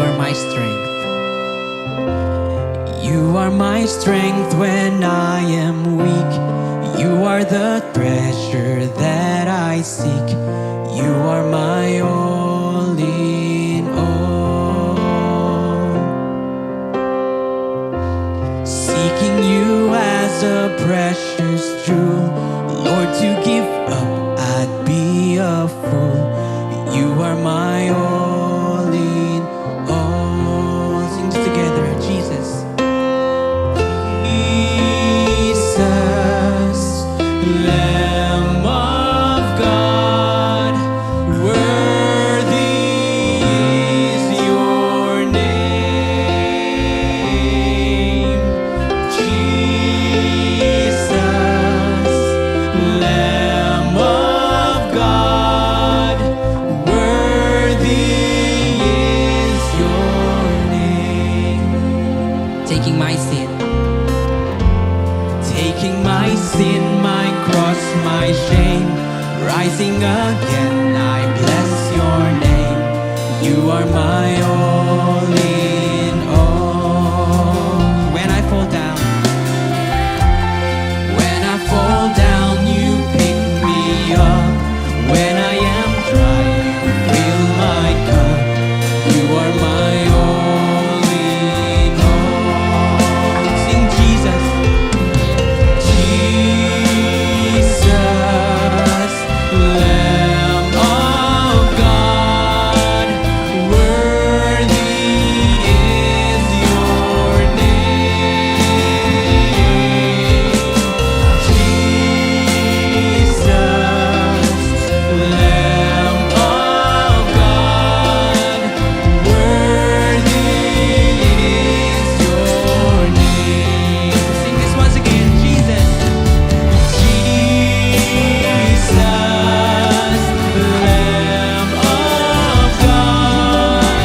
You are my strength. You are my strength when I am weak. You are the treasure that I seek. You are my all in all. Seeking you as a precious jewel, Lord, to give up, I'd be a fool. You are my all in all. Sing this together, Jesus. Jesus, Lamb of God, worthy is your name. Jesus, Lamb of God, worthy is your name. Taking my sin, taking my sin, my cross, my shame, rising again, I bless your name. You are my all in all. When I fall down, when I fall down, you pick me up. When I am dry, you fill my cup. You are my all in all. Sing Jesus. Jesus, Lamb of God, worthy is your name. Jesus, Lamb of God, worthy is your name. Sing this once again, Jesus. Jesus, Lamb of God,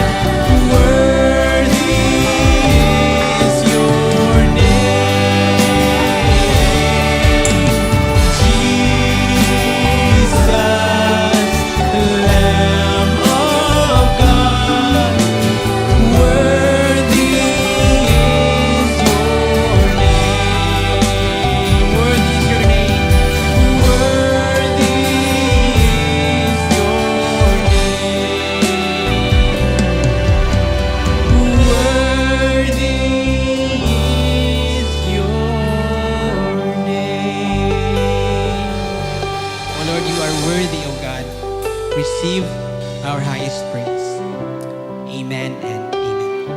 worthy is your name. Jesus, Lamb of God, worthy is your name. Worthy is your name. Worthy is your name. Worthy is your name. Oh Lord, you are worthy, O God. Receive our highest praise. Amen and amen.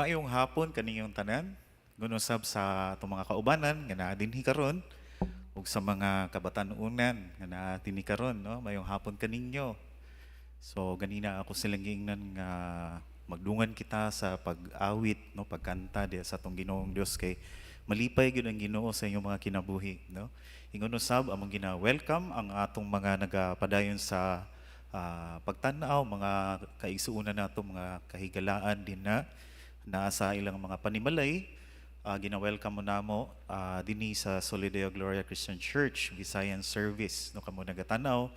Maayong hapon kaninyong tanan. Ingon usab sa atong mga kaubanan nga naa dinhi karon ug sa mga kabatan-unan nga naa dinhi karon, no? Maayong hapon kaninyo. So ganina ako silang giingnan nga magdungan kita sa pag-awit, no, pagkanta diha sa atong Ginoong Dios kay malipay gyud ang Ginoo sa inyong mga kinabuhi, no? Ingon usab among gina-welcome ang atong mga nagapadayon sa pagtan-aw, mga kaigsuonan nato, mga kahigalaan din na naa sa ilang mga panimalay. Gina-welcome mo namo dinhi sa Soli Deo Gloria Christian Church Visayan Service, no? Kamo nagatanaw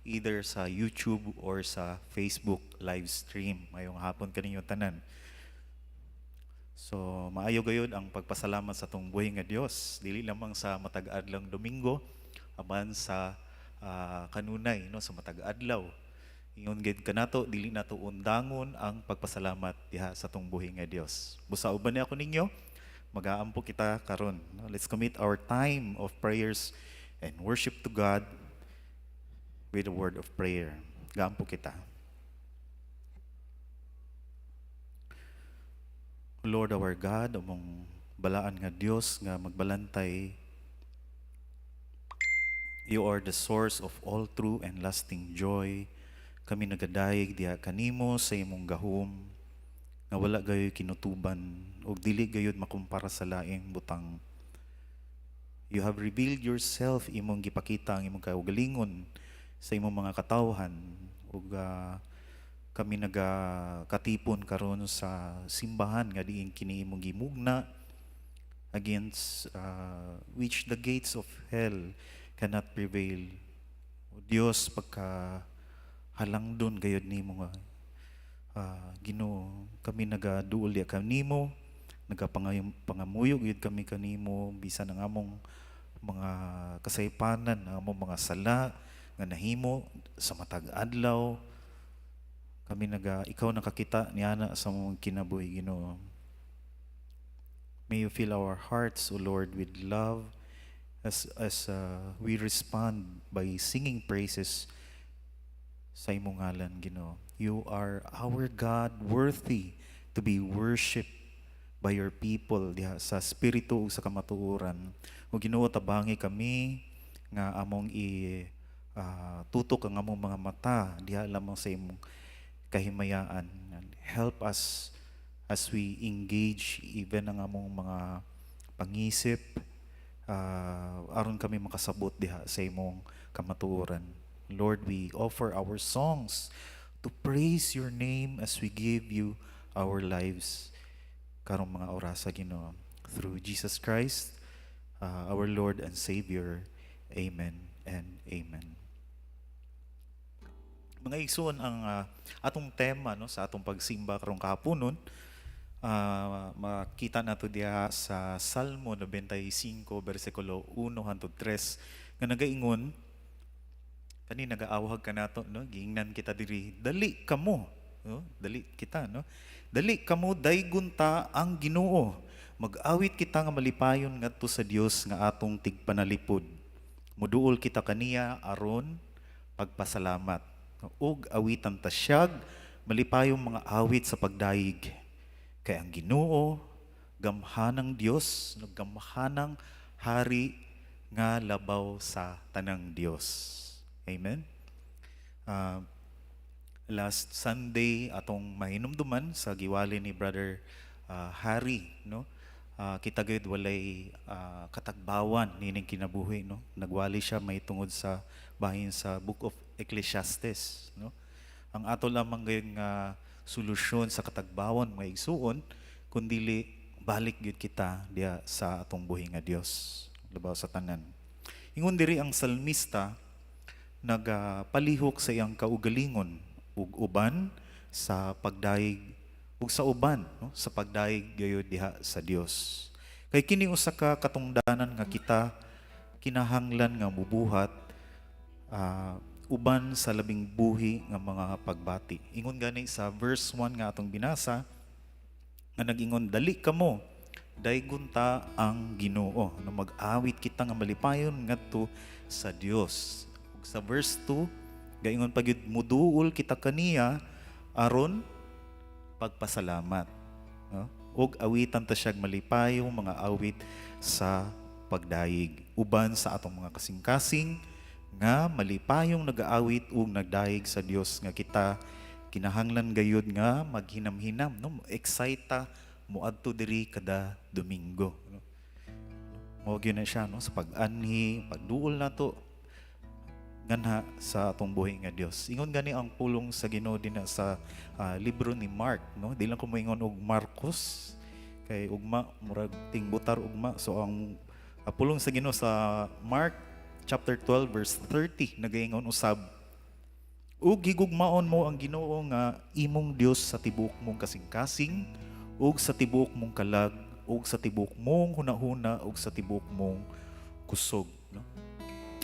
either sa YouTube or sa Facebook live stream. Maayong hapon kaninyo tanan. So maayo gayud ang pagpasalamat sa atong buhi nga Dios, dili lamang sa matag adlawng Domingo apan sa kanunay, no, sa matag adlaw. Ingon gid kanato, dili nato undangon ang pagpasalamat diha sa atong buhi nga Dios. Busa uban niya ako ninyo, magaampo kita karon, no? Let's commit our time of prayers and worship to God with a word of prayer. Gaampo kita. Lord our God, among balaan nga Dios nga magbalantay, you are the source of all true and lasting joy. Kami nagadayeg diha kanimo sa imong gahom nga wala gayoy kinutuban ug dili gayud makumpara sa laing butang. You have revealed yourself, imong gipakita ang imong kaugalingon sa imong mga katawhan ug kami nagakatipon karon sa simbahan nga diin kini imong gimugna, against which the gates of hell cannot prevail. O Dios, pagka halangdon gayud nimo nga Ginoo, kami nagaduol diha kanimo, nagapangayong pangamuyo gayud kami kanimo bisan ang among mga kasaypanan, ang among mga sala nga nahimo sa matag adlaw. Kami naga, ikaw nakakita niana sa among kinabuhi, Ginoo. May you fill our hearts, O Lord, with love as we respond by singing praises sa imong ngalan, Ginoo. You are our God, worthy to be worshipped by your people diha sa spirito ug sa kamatuoran. O Ginoo, tabangi kami nga among i tutok ang among mga mata diha lamang sa imong kahimayaan. And help us as we engage even ang among mga pangisip aron kami makasabot diha sa imong kamatuoran. Lord, we offer our songs to praise your name as we give you our lives karong mga orasa, Ginoo. Through Jesus Christ, our Lord and Savior. Amen and amen. Mga igsoon, ang atong tema, no, sa atong pagsimba karong kahaponon, makita nato diha sa Salmo 95 bersikulo 1 hangtod 3 nga nagaingon kani. Nagaawhag kanato, no? Giingnan kita diri, "Dali kamo," no? Dali kita, no? "Dali kamo, daygon ta ang Ginoo. Mag-awit kita nga malipayon ngadto sa Dios nga atong tigpanalipod. Muduol kita kaniya aron pagpasalamat ug awitan ta siyag malipayong mga awit sa pagdayeg. Kay ang Ginoo gamhanang Dios, no, gamhanang hari nga labaw sa tanang Dios." Amen. Last Sunday atong mahinumduman sa giwali ni Brother Harry, no? Kita gyud walay katagbawan nining kinabuhi, no? Nagwali siya may tungod sa bahin sa Book of Ecclesiastes, no? Ang ato lamang gayud nga solusyon sa katagbawan, mga igsuon, kundili balik gyud kita diha sa atong buhi nga Dios labaw sa tanan. Ingon diri ang salmista, nagapalihok sa iyang kaugalingon ug uban sa pagdayeg ug sa uban, no, sa pagdayeg gayud diha sa Dios. Kay kini usa ka katungdanan nga kita kinahanglan nga mubuhat uban sa labing buhi nga mga pagbati. Ingon gani sa verse 1 nga atong binasa nga nag-ingon, "Dali kamo, daygon ta ang Ginoo," no, mag-awit kita nga malipayon ngadto sa Dios. Ug sa verse 2 gaingon pa gyud, "Muduol kita kaniya aron pagpasalamat," no? Ug awitan ta siyag malipayong mga awit sa pagdayeg uban sa atong mga kasing-kasing nga malipayong nagaawit ug nagdayeg sa Dios nga kita kinahanglan gayud nga maghinam-hinam, no, excite moadto diri kada Domingo, no? Mao gyud na siya, no, sa pag-anhi, pagduol nato nganha sa atong buhi nga Dios. Ingon gani ang pulong sa Ginoo dinha sa libro ni Mark, no? Di lang ko moingon og Marcos kay ugma murag tingbutar ugma. So ang pulong sa Ginoo sa Mark chapter 12 verse 30 nagaingon usab, "Ug higugmaon mo ang Ginoo nga imong Dios sa tibuok mong kasing-kasing ug sa tibuok mong kalag ug sa tibuok mong hunahuna ug sa tibuok mong kusog," no?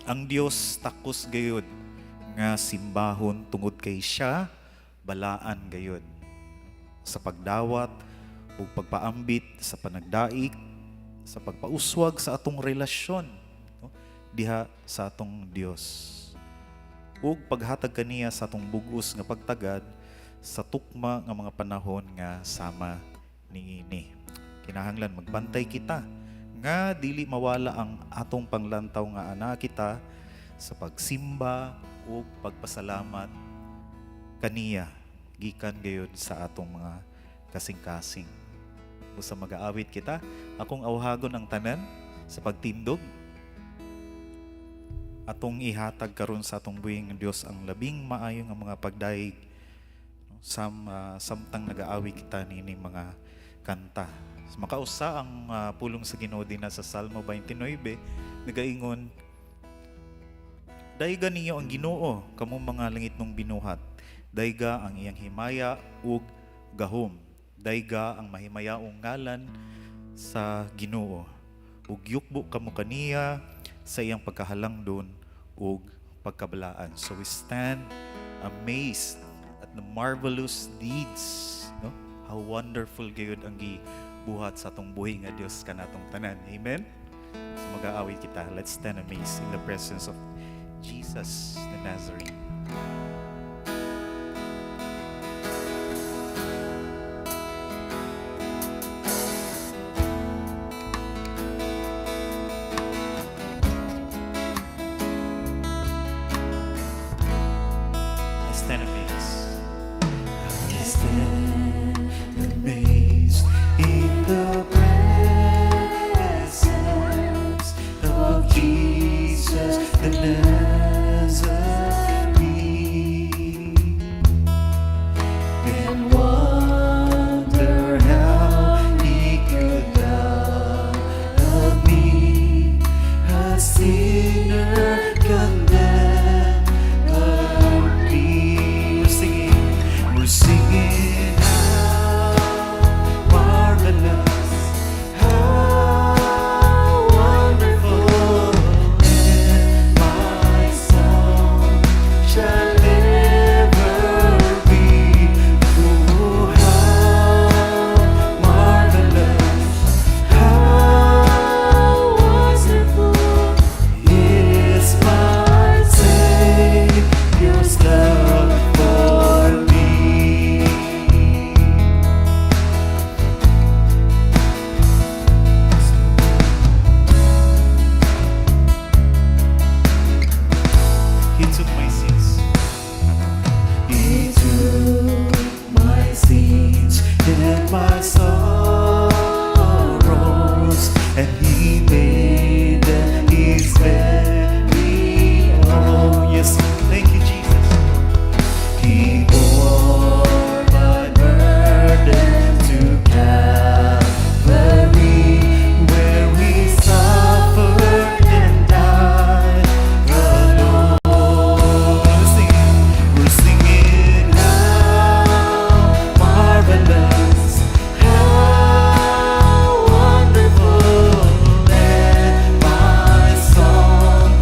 Ang Dios takos gayud nga simbahon tungod kay siya balaan gayud sa pagdawat ug pagpaambit sa panagdaig, sa pagpauswag sa atong relasyon, no, diha sa atong Dios ug paghatag kaniya sa atong bug-os nga pagtagad sa tukma nga mga panahon nga sama niini. Kinahanglan magbantay kita nga dili mawala ang atong panglantaw nga ana kita sa pagsimba ug pagpasalamat kaniya gikan gayud sa atong mga kasing-kasing. Busa magaawit kita, akong awhagon ang tanan sa pagtindog. Atong ihatag karon sa atong buhing Dios ang labing maayo nga mga pagdayeg, no, samtang nagaawit kita nining mga kanta. Makausa ang pulong sa Ginoo dinha sa Salmo 29, nagaingon, "Dayga ninyo ang Ginoo, kamong mga langitnong binuhat. Dayga ang iyang himaya ug gahom. Dayga ang mahimayaong ngalan sa Ginoo. Ug yukbo kamo kaniya sa iyang pagkahalangdon ug pagkabalaan." So we stand amazed at the marvelous deeds, no? How wonderful gayud ang gibuhat sa atong buhi nga Dios kanatong tanan. Amen. So mag-aawit kita. Let's stand amazed in the presence of Jesus the Nazarene. I stand amazed. I stand amazed in the presence of Jesus the Nazarene and wonder how he could love me, a sinner condemned but me. We're singing, how marvelous, how wonderful, and my song shall ever be. Oh, how marvelous, how wonderful is my Savior's love for me. He took my sins. He took my sins and my sorrows, and he made them his very own. Yes, thank you, Jesus. He bore my burden to Calvary, where he suffered and died alone. We're singing, how marvelous, how wonderful, and my song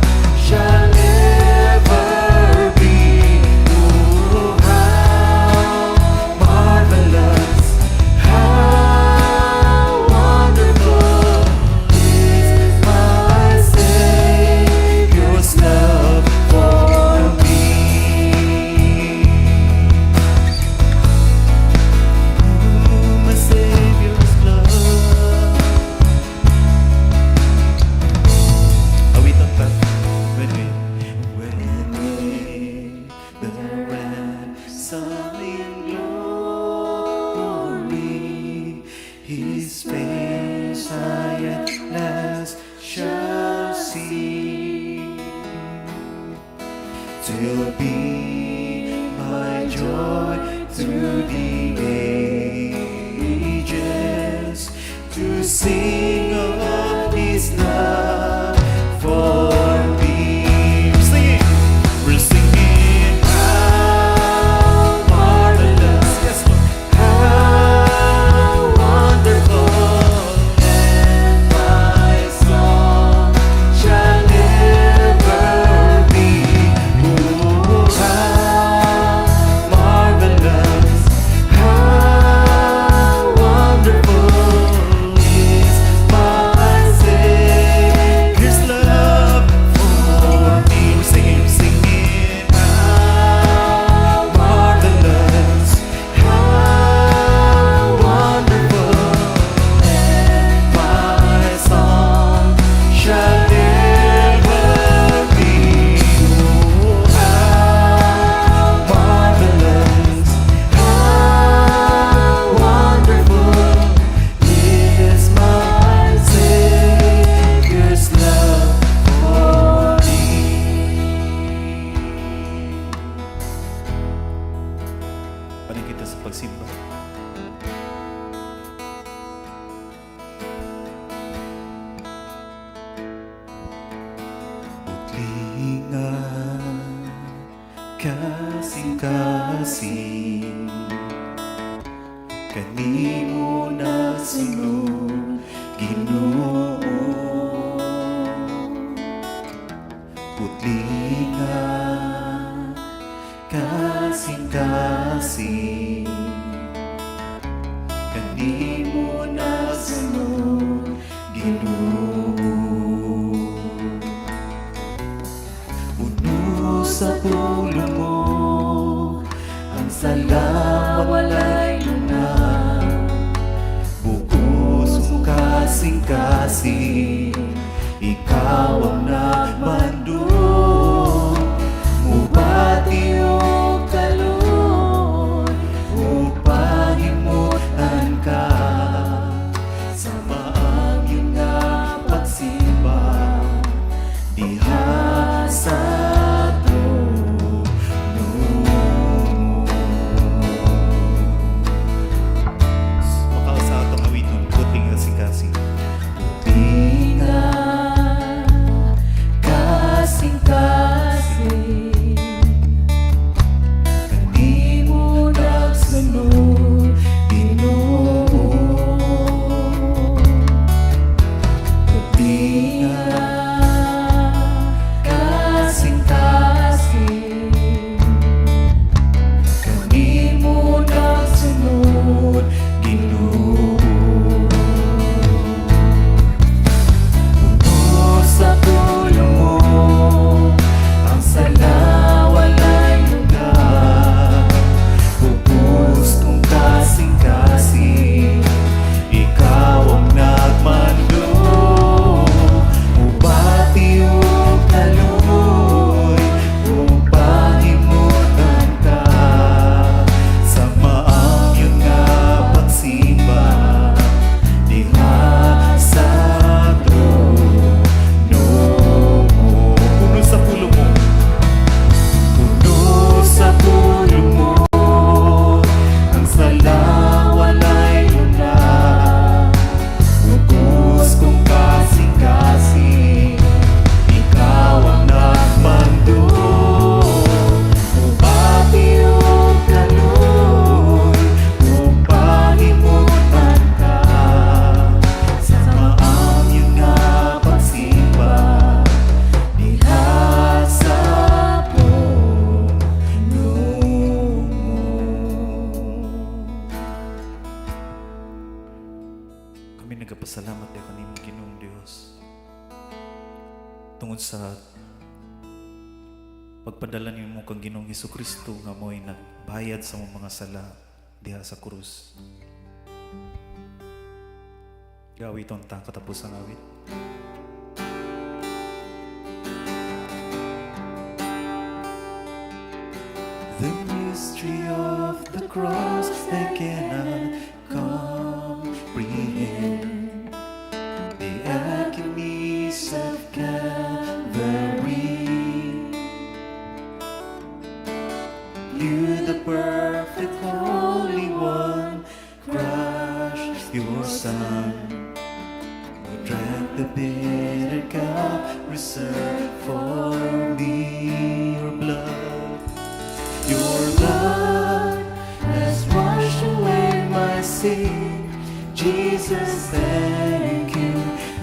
'Twill be my joy through the ages to sing of His love for me. We're singing, we're singing, how marvelous, yes, Lord, how wonderful, and my song shall ever be. Oh, how marvelous, how wonderful is my Savior's love for me. We're singing, singing, how marvelous, how wonderful, and my song shall ever be. Oh, how marvelous, how wonderful is my Savior's love for me. Padayon kita sa pagsimba. Putli nga kasing-kasing kanimo nagsunod, Ginoo. Putli nga kasing-kasing kanimo nagsunod, Ginoo. Puno sa pulong mo ang sala, walay luna. Bugos mong kasing-kasing, ikaw ang nagmando. Mubati og kaluoy, upahimutan ka sa maagyo nga pagsimba diha sa trono mo. Makaw sa atong awiton, putli nga kasing-kasing. Putli nga kasing-kasing kanimo nagsunod, Ginoo. Putli nga kasing-kasing kanimo nagsunod, Ginoo. Puno sa pulong mo ang sala, walay lugar. Bugos kong kasing-kasing, ikaw ang nagmando. Mubati og kaluoy, upahimutan ka sa maangyo nga pagsimba diha sa trono mo. Puno sa pulong mo, puno sa pulong mo ang sala, walay luna. Bugos kong kasing-kasing, ikaw ang nagmando. Mubati og kaluoy, upahimutan ka sa maangyo nga pagsimba diha sa trono mo. Kami nagapasalamat diha kanimo, Ginoong Dios, tungod sa pagpadala nimo kang Ginoong Hesukristo nga mo'y nagbayad sa among mga sala diha sa krus. Gaawiton ta katapusang awit. The mystery of the cross they cannot comprehend. The agonies of Calvary.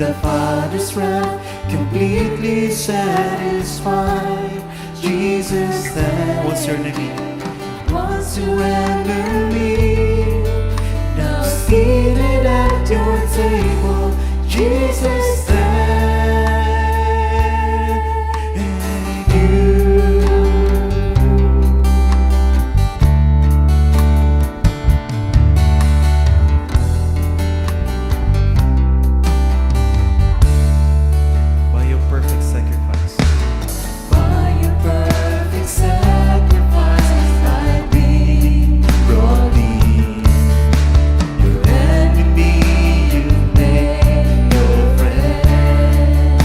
The Father's wrath, completely satisfied. Jesus, thank What's your name? Once surrender me. Now seated at your table, Jesus, thank you. By your perfect sacrifice. By your perfect sacrifice, I've been brought near. Your enemy you made your friend.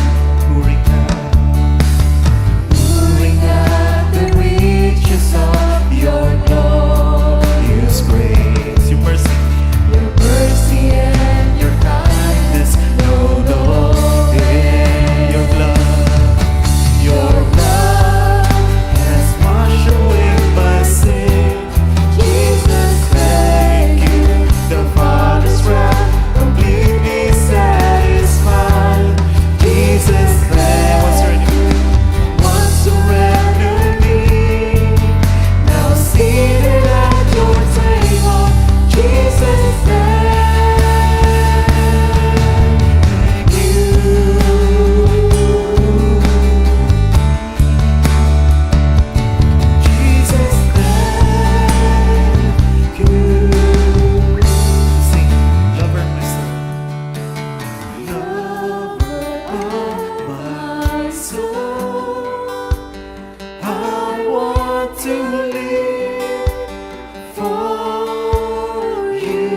Pouring out the riches of your glorious grace, your mercy and your kindness, know no end. Your blood has washed away my sin. Jesus, thank you. The Father's wrath completely satisfied. Jesus, thank What's your name? Once surrender me. Now seated at your table, Jesus, thank you. Jesus, thank you. Sing, lover of my soul. Lover of my soul, I want to live for you.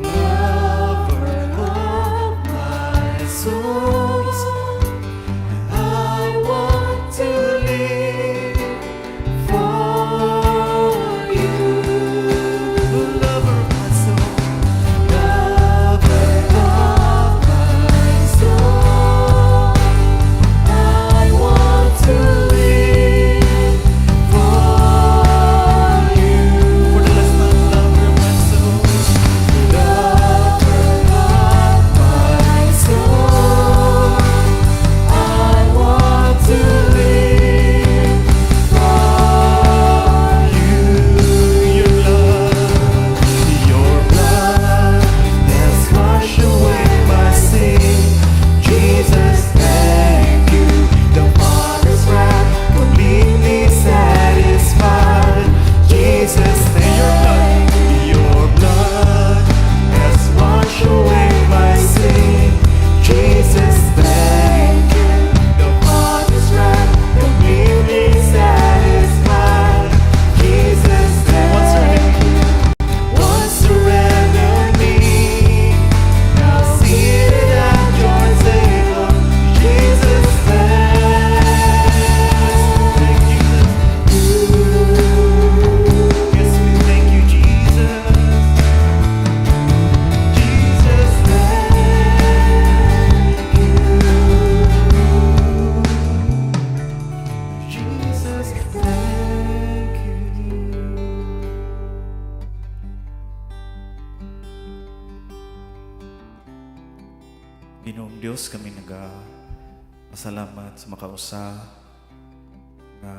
Lover of my soul, I want to live for you. Lover of my soul, lover of my soul, I want to live for you. For the last time, lover of my soul, lover of my soul, I want to live for you. Your blood has washed away my sin. Jesus, thank you. The Father's wrath completely satisfied. Jesus, thank you. Your blood has washed away my sin. Jesus, thank you. The Father's wrath completely satisfied. Jesus, thank you. Once surrender me. Now seated at your table, Jesus, thank you. Yes, we thank you, Jesus. Jesus, thank you. Jesus, thank you. Ginoong Diyos, kami naga pasalamat sa makausa nga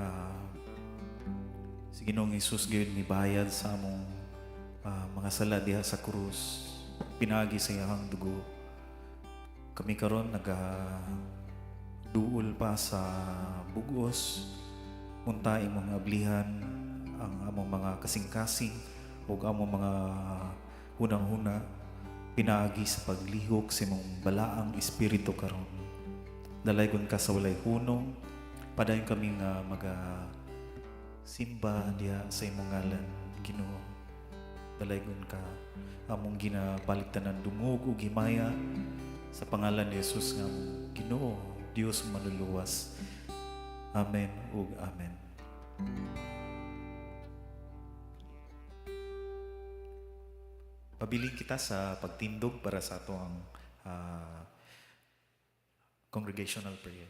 si Ginoong Hesus gyud mibayad sa among mga sala diha sa krus pinaagi sa iyang dugo. Kami karon naga duol pa sa bugos, unta imong ablihan ang among mga kasing-kasing ug among mga hunang-huna pinaagi sa paglihok sa imong balaang espiritu karon. Dalaygon ka sa walay hunong, padayon kami nga maga simba diha sa imong ngalan, Ginoo. Dalaygon ka, among ginabalik tanan dungog ug himaya sa pangalan ni Jesus nga among Ginoo, Dios manluluwas. Amen ug amen. Pabilin kita sa pagtindog para sa atoang congregational prayer.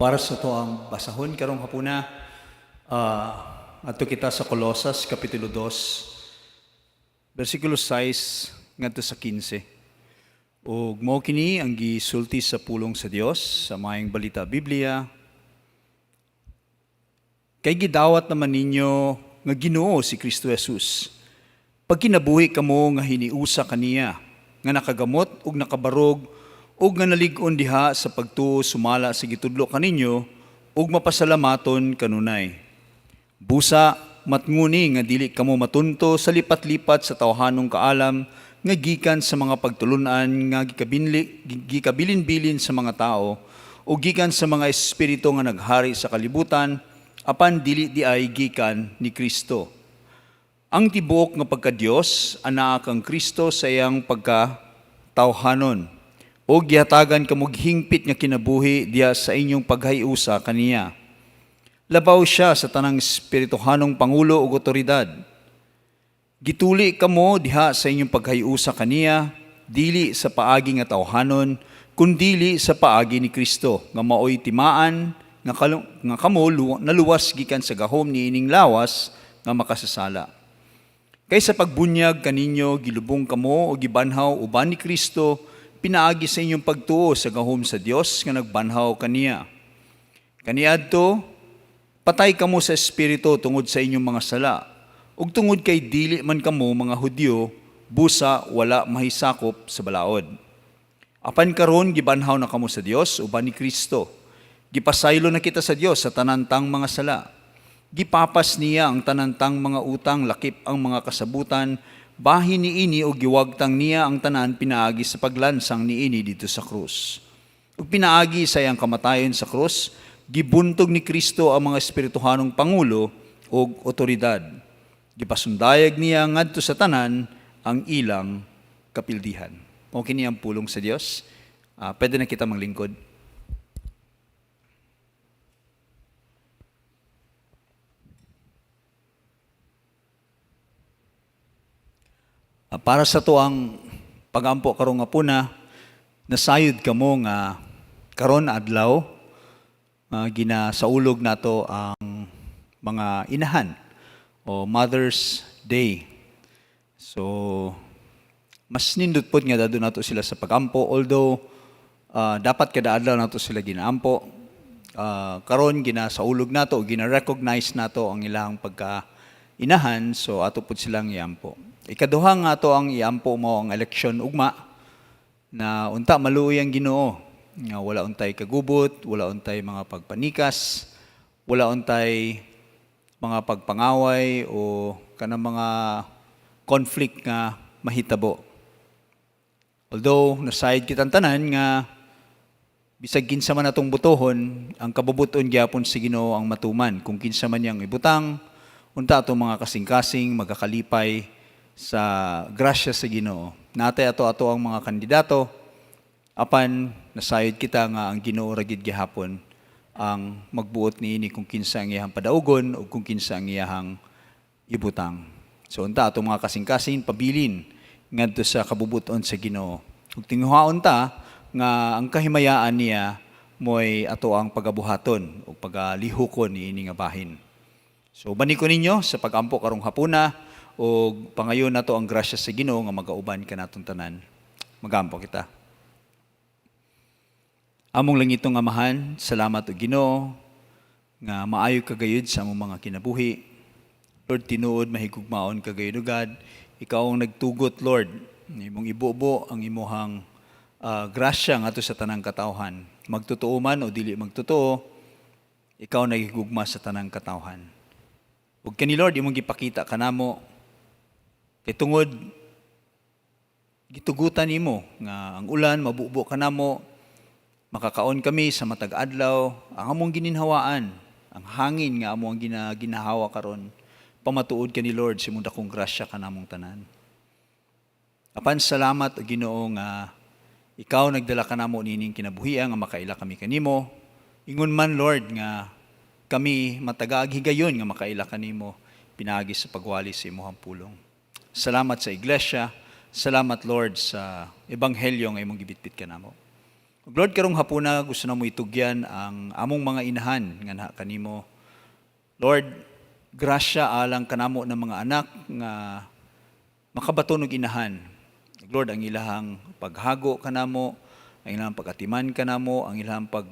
Para sa atoang basahon karong hapuna, adto kita sa Colosas kapitulo 2, versikulo 6 ngadto sa 15. Ug mao kini ang gisulti sa pulong sa Dios sa Maayong Balita Biblia. Kay gidawat naman ninyo nga Ginoo si Kristo Jesus. Pagkinabuhi kamo nga hiniusa kaniya, nga nakagamot ug nakabarog ug nga nalig-on diha sa pagtuo sumala sa gitudlo kaninyo ug mapasalamaton kanunay. Busa matnguni nga dili kamo matunto sa lipat-lipat sa tawhanong kaalam nga gikan sa mga pagtulunan nga gikabilin-bilin sa mga tao o gikan sa mga espiritu nga naghari sa kalibutan, apan dili diay gikan ni Kristo. Ang tibuok nga pagka-Dios anaa kang Kristo sa iyang pagka-tawhanon, o gihatagan kamog hingpit nga kinabuhi diha sa inyong paghiusa kaniya. Labaw siya sa tanang espirituhanong pangulo ug otoridad. Gituli kamo diha sa inyong paghiusa kaniya, dili sa paagi nga tawhanon, kundili sa paagi ni Kristo, nga maoy timaan nga kamo naluwas gikan sa gahom niining lawas nga makasasala. Kay sa pagbunyag kaninyo gilubong kamo o gibanhaw uban ni Kristo pinaagi sa inyong pagtuo sa gahom sa Dios nga nagbanhaw kaniya. Kaniadto patay kamo sa espiritu tungod sa inyong mga sala, ug tungod kay dili man kamo mga Hudyo, busa wala mahisakop sa balaod. Apan karon gibanhaw na kamo sa Dios uban ni Kristo. Gipasaylo na kita sa Dios sa tanantang mga sala. Gipapas niya ang tanantang mga utang, lakip ang mga kasabutan, bahin niini, o giwagtang niya ang tanan pinaagi sa paglansang niini didto sa krus. Ug pinaagi sa iyang kamatayon sa krus, gibuntog ni Kristo ang mga espirituhanong pangulo ug otoridad. Gipasundayag niya ngadto sa tanan ang ilang kapildihan. Mao kini ang pulong sa Dios. Pwede na kita maglingkod. Para sa atoang pagampo karong hapuna, nasayod kamo nga karon adlaw ginasaulog nato ang mga inahan o Mother's Day. So mas nindot pod nga dadon nato sila sa pagampo, although dapat kada adlaw nato sila ginaampo. Karon ginasaulog nato o gina-recognize nato ang ilang pagka inahan, so ato pod silang iampo. Ikaduha nga ato ang iampo mao ang eleksyon ugma, na unta maluoy ang Ginoo nga wala untay kagubot, wala untay mga pagpanikas, wala untay mga pagpangaway o kanang mga conflict nga mahitabo. Although nasayod kitang tanan nga bisag kinsa man atong botohon, ang kabubuton gyapon sa Ginoo ang matuman. Kung kinsa man niyang ibutang, unta atong mga kasing-kasing magakalipay sa grasya sa Ginoo. Natay ato ato ang mga kandidato, apan nasayod kita nga ang Ginoo ra gid gihapon ang magbuot niini kung kinsa ang iyang padaugon o kung kinsa ang iyang ibutang. So unta atong mga kasing-kasing pabilin ngadto sa kabubuton sa Ginoo. Ug tinguhaon ta nga ang kahimayaan niya mo'y ato ang pagabuhaton o pagalihukon niini nga bahin. So bani ko ninyo sa pagampo karong hapuna ug pangayon nato ang grasya sa Ginoo nga magauban kanatong tanan. Magampo kita. Among langitong Amahan, salamat o Ginoo nga maayo ka gayud sa among mga kinabuhi. Lord, tinuod mahigugmaon ka gayud, O God. Ikaw ang nagtugot, Lord. Imong ibubo ang imuhang grasya ngadto sa tanang katawhan. Magtotoo man o dili magtotoo, ikaw naghigugma sa tanang katawhan. Ug kani, Lord, imong gipakita kanamo kay tungod gitugutan nimo nga ang ulan mabubo kanamo, makakaon kami sa matag adlaw, ang among gininhawaan, ang hangin nga amo ang ginahawa karon, pamatuod kani, Lord, sa imong dakong grasya kanamong tanan. Apan salamat, o Ginoo, nga ikaw nagdala kanamo nining kinabuhian nga makaila kami kanimo. Ingon man, Lord, nga kami matagaag higayon nga makaila kanimo pinaagi sa pagwali sa imong pulong. Salamat sa iglesia. Salamat, Lord, sa ebanghelyo nga imong gibitbit kanamo. Lord, karong hapuna gusto namo itugyan ang among mga inahan nga naa kanimo. Lord, grasya alang kanamo ng mga anak nga makabaton og inahan. Lord, ang ilahang paghago kanamo, ang ilahang pagatiman kanamo, ang ilahang pag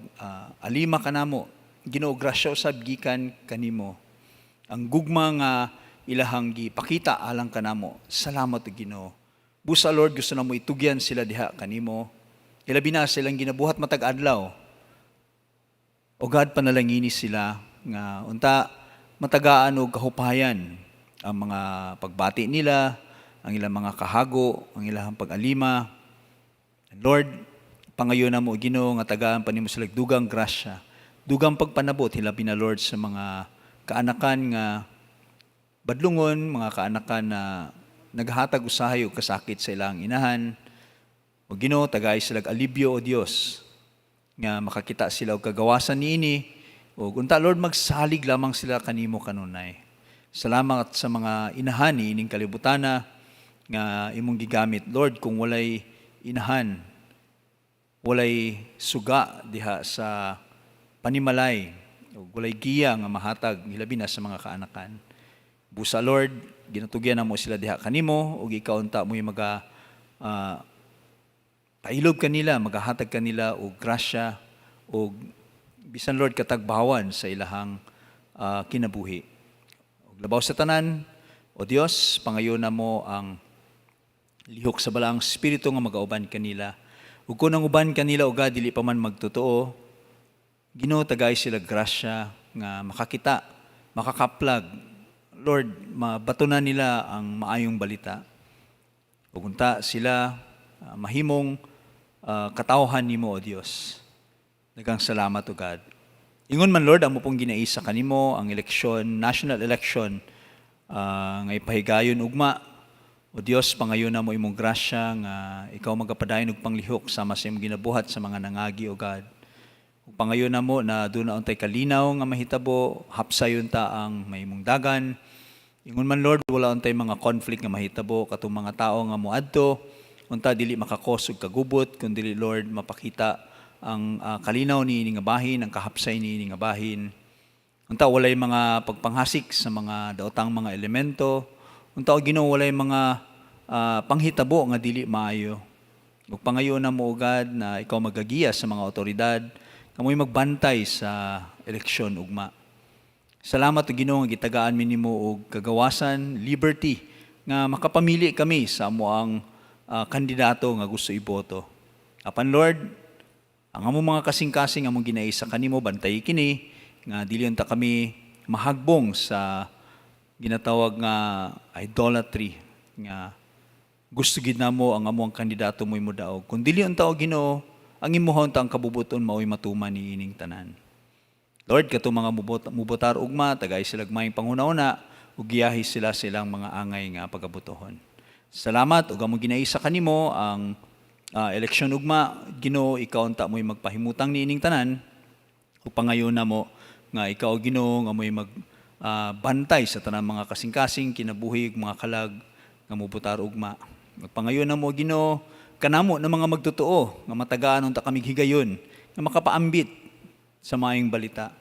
alima kanamo. Ginoo, grasya usab gikan kanimo. Ang gugma nga ilahang gipakita alang kanamo. Salamat, Ginoo. Busa, Lord, gusto namo itugyan sila diha kanimo. Ilabi na silang ginabuhat matag adlaw. O God, panalangini sila nga unta matagaan og kahupayan ang mga pagbati nila, ang ilang mga kahago, ang ilang pag-alima. And Lord, pangayo namo, Ginoo, nga tagaan pa nimo sila dugang grasya, dugang pagpanabot, hilabi na, Lord, sa mga kaanakan nga badlungon, mga kaanakan na naghatag usahay og kasakit sa ilang inahan. O Ginoo, tagay sila alibyo, o Dios, nga makakita sila og kagawasan niini. O unta, Lord, magsalig lamang sila kanimo kanunay. Salamat sa mga inahan ni ining kalibutana nga imong gigamit. Lord, kung walay inahan, walay suga diha sa panimalay, ug walay giya nga mahatag, hilabi na sa mga kaanakan. Busa, Lord, ginatugyan namo sila diha kanimo ug ikaw unta mo'y maga pailob kanila, magahatag kanila og grasya og bisan, Lord, katagbawan sa ilahang kinabuhi. Ug labaw sa tanan, O Dios, pangayo namo ang lihok sa Balaang Espiritu nga magauban kanila. Ug kung ang uban kanila, o God, dili pa man magtotoo, Ginoo, tagay sila grasya nga makakita, makakaplag. Lord, mabatunan nila ang maayong balita. Ug unta sila mahimong katawhan nimo, O Dios. Daghang salamat, O God. Ingon man, Lord, amo pong ginaisa kanimo ang eleksyon, national election nga ipahigayon ugma. O Dios, pangayo namo imong grasya nga ikaw magapadayon og panglihok sama sa imong ginabuhat sa mga nangagi, O God. Ug pangayo namo na duna untay kalinaw nga mahitabo, hapsayon ta ang mahimong dagan. Ingon man, Lord, wala untay mga conflict nga mahitabo katong mga tao nga moadto unta dili maka-cause og kagubot, kun dili, Lord, mapakita ang kalinaw ni nga bahin, ang kahapsay ni nga bahin. Unta walay mga pagpanghasik sa mga daotang mga elemento. Unta, o Ginoo, walay mga panghitabo nga dili maayo. Ug pangayo namo, O God, na ikaw magagiya sa mga otoridad, kamoy magbantay sa eleksyon ugma. Salamat, o Ginoo, nga gitagaan mi nimo og kagawasan, liberty nga makapamili kami sa amoang kandidato nga gusto iboto. Apan, Lord, ang among mga kasing-kasing among ginaisa kanimo, bantay kini nga dili unta kami mahagbong sa ginatawag nga idolatry nga gusto gid namo ang among kandidato mo'y modaog. Kung dili unta, o Ginoo, ang imuha unta ang kabubuton mao'y matuman ni ining tanan. Lord, kato mga mubotar ugma, tagay sila maayong panghuna-huna, ug giyahi sila silang mga angay nga pagabotohon. Salamat ug among ginaisa kanimo ang eleksyon ugma. Ginoo, ikaw unta mo'y magpahimutang niining tanan. Ug pangayo namo nga ikaw, Ginoo, nga mo'y mag bantay sa tanang mga kasing-kasing kinabuhi ug mga kalag nga mubotar ugma. Magpangayo namo, Ginoo, kanamo ng mga magtotoo nga matagaan unta kami higayon nga makapaambit sa maayong balita.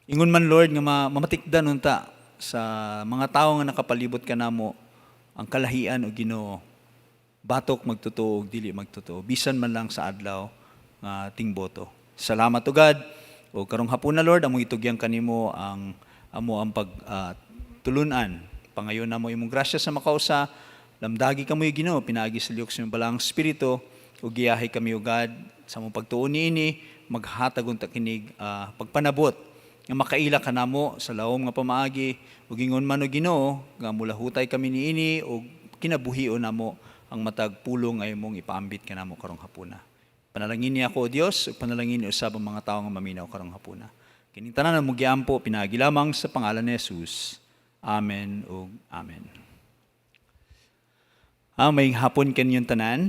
Ingon man, Lord, nga mamatikdan unta sa mga tao nga nakapalibot kanamo ang kalahian, o Ginoo, batok magtotoo ug dili magtotoo bisan man lang sa adlaw nga tingboto. Salamat, O God. O karong hapon na, Lord, among itugyan kanimo ang amo ang pag tulunan. Pangayo namo imong grasya sa makausa. Lamdagi kamo, Ginoo, pinaagi sa lihok sa imong Balaang Espiritu ug giyahi kami, O God, sa among pagtuon niini. Maghatag unta kinig pagpanabot nga makaila kanamo sa lawom nga pamaagi. Ug ingon man, o Ginoo, nga mulahutay kami niini ug kinabuhion namo ang matag pulong nga imong ipaambit kanamo karong hapuna. Panalangin niya ako, O Dios, ug panalangin usab ang mga tawo nga maminaw karong hapuna. Kining tanan among giampo pinaagi lamang sa pangalan ni Jesus. Amen ug amen. Maayong hapon kaninyong tanan.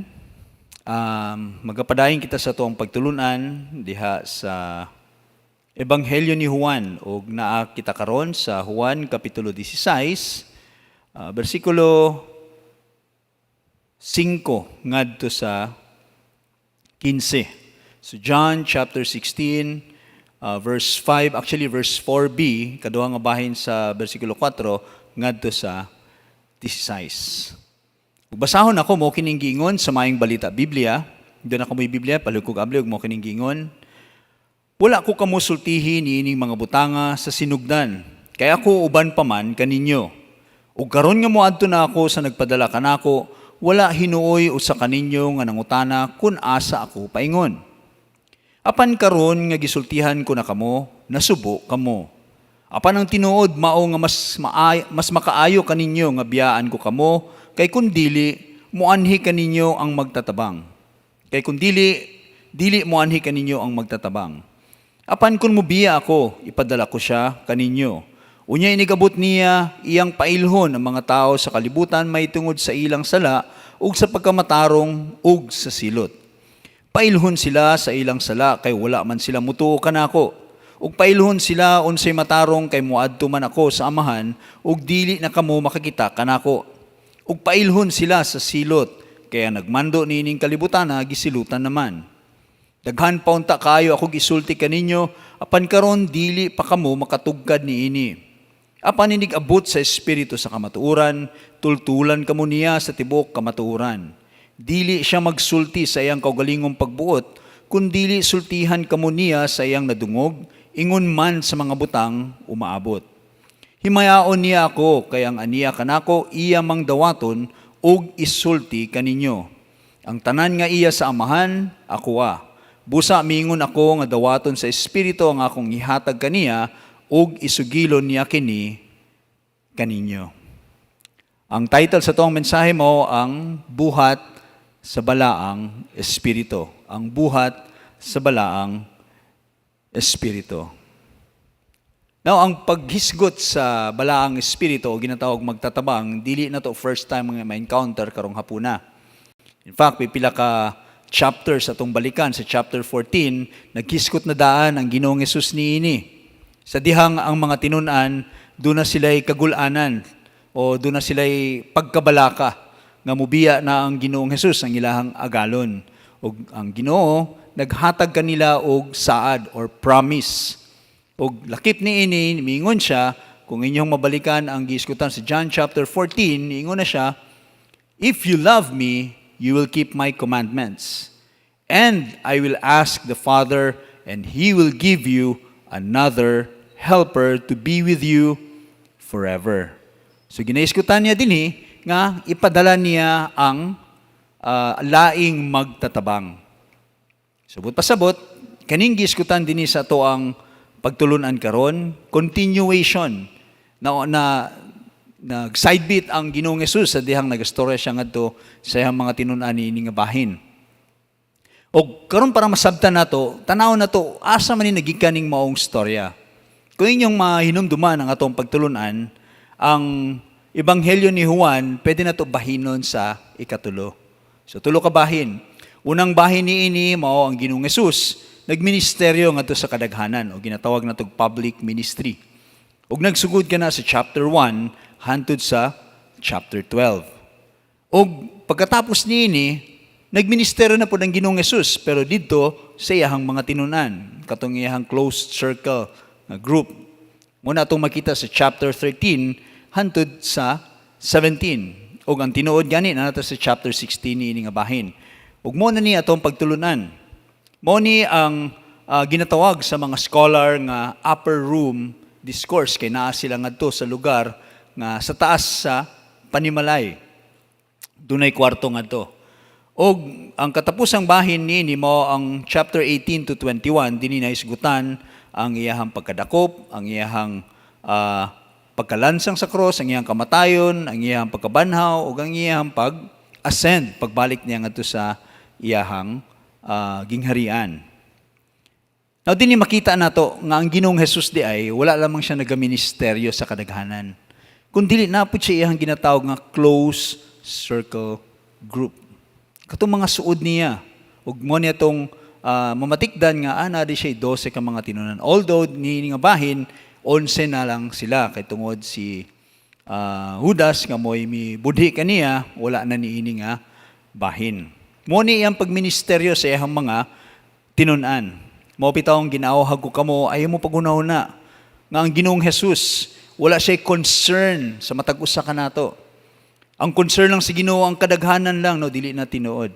Magapadayon kita sa atuang pagtulunan diha sa Ebanghelyo ni Juan ug naa kita karon sa Juan kapitulo 16, bersikulo 5 ngadto sa 15. So John chapter 16, verse 5, actually verse 4b, kaduha nga bahin sa versikulo 4 ngadto sa 16. Ug basahon ako mo kining giingon sa Maayong Balita Biblia. Duna kamoy Biblia, palihog abli ug mao kining giingon. "Wala ko kamo sultihi niining mga butanga sa sinugdan, kay ako uban pa man kaninyo. Ug karon nga moadto na ako sa nagpadala kanako, wala hinuoy usa kaninyo nga nangutana kun asa ako paingon. Apan karon nga gisultihan ko na kamo, nasubo kamo. Apan ang tinuod mao nga mas makaayo kaninyo nga biyaan ko kamo, kay kun dili, muanhi kaninyo ang magtatabang. Kay kun dili, dili muanhi kaninyo ang magtatabang. Apan kung mubiya ako, ipadala ko siya kaninyo. Unya inigabot niya, iyang pailhon ang mga tao sa kalibutan mahitungod sa ilang sala ug sa pagkamatarong ug sa silot. Pailhon sila sa ilang sala kay wala man sila mutuo kanako. Ug pailhon sila unsay matarong kay moadto man ako sa Amahan ug dili na kamo makakita kanako. Ug pailhon sila sa silot kay ang nagmando niining kalibutana gisilutan naman. Daghan pa unta kaayo ako gisulti kaninyo, apan karon dili pa kamo makatugkad niini. Apan inig abot sa Espiritu sa kamatuoran, tultulan kamo niya sa tibuok kamatuoran. Dili siya magsulti sa iyang kaugalingong pagbuot, kundili sultihan kamo niya sa iyang nadungog, ingon man sa mga butang umaabot. Himayaon niya ako, kay ang aniya kanako iya mang dawaton ug isulti kaninyo. Ang tanan nga iya sa Amahan, akoa. Busa miingon ako nga dawaton sa Espiritu ang akong ihatag kaniya ug isugilon niya kini kaninyo." Ang title sa atoang mensahe mao ang Buhat sa Balaang Espiritu. Ang Buhat sa Balaang Espiritu. Now, ang paghisgot sa Balaang Espiritu o ginatawag magtatabang, dili na to first time nga ma-encounter karong hapuna. In fact, may pila ka chapters atong balikan. Sa chapter 14, naghisgot na daan ang Ginoong Hesus niini. Sa dihang ang mga tinun-an, duna sila'y kagulanan o duna sila'y pagkabalaka nga mubiya na ang Ginoong Hesus ang ilahang agalon. Og ang Ginoo naghatag kanila og saad or promise. Og lakip niini, miingon siya, kung inyong mabalikan ang gihisgutan sa John chapter 14, niingon na siya, "If you love me, you will keep my commandments. And I will ask the Father, and He will give you another helper to be with you forever." So ginahisgutan niya dinhi nga ipadala niya ang laing magtatabang. Subot pasabot, kaning gihisgutan dinhi sa atoang pagtulunan karon, continuation na nag-sidebeat ang Ginoong Hesus sa dihang nagastorya siya ngadto sa iyang mga tinun-an niini nga bahin. Og karon, para masabtan nato, tanaw nato asa man ni nagikan ning maong storya. Kung inyong mahinumduman ang atong pagtulunan, ang Ebanghelyo ni Juan, pwede nato bahinon sa ikatulo. So tulo ka bahin. Unang bahin niini mao ang Ginoong Hesus nagministeryo ngadto sa kadaghanan o ginatawag natog public ministry. Ug nagsugod kana sa chapter 1 hantod sa chapter 12. Og pagkatapos niini, nagministeryo na pod ang Ginoong Hesus pero didto sa iyahang mga tinunan, katong iyahang closed circle nga group. Mao na atong makita sa chapter 13 hantod sa 17. Og ang tinuod gani naa sa chapter 16 niini nga bahin. Ug mao na ni atong pagtulunan. Mao ni ang ginatawag sa mga scholar nga upper room discourse kay naa sila ngadto sa lugar nga sa taas sa panimalay. Dunay kwarto ngadto. Og ang katapusang bahin niini mao ang chapter 18 to 21, dinhi nahisgutan ang iyahang pagkadakop, ang iyahang pagkalansang sa cross, ang iyahang kamatayon, ang iyahang pagkabanhaw ug ang iyahang pag-ascend, pagbalik niya ngadto sa iyahang gingharian. Now, dinhi makita nato nga ang Ginoong Hesus diay wala lamang siya nagaministeryo sa kadaghanan, kun dili naa pod siya iyahang ginatawag nga close circle group. Katong mga suod niya ug mao niya tong mamatikdan nga ana di siya 12 ka mga tinunan. Although ni nga bahin 11 na lang sila kay tungod si Judas nga mo'y mibudhi kaniya, wala na niini nga bahin. Mao ni iyang pagministeryo sa iyang mga tinun-an. Mao bitawng ginawhag ko kamo, ayaw mo paghunahuna nga ang Ginoong Jesus, wala siya concern sa matag usa kanato. Ang concern lang sa Ginoo ang kadaghanan lang, no, dili na tinuod.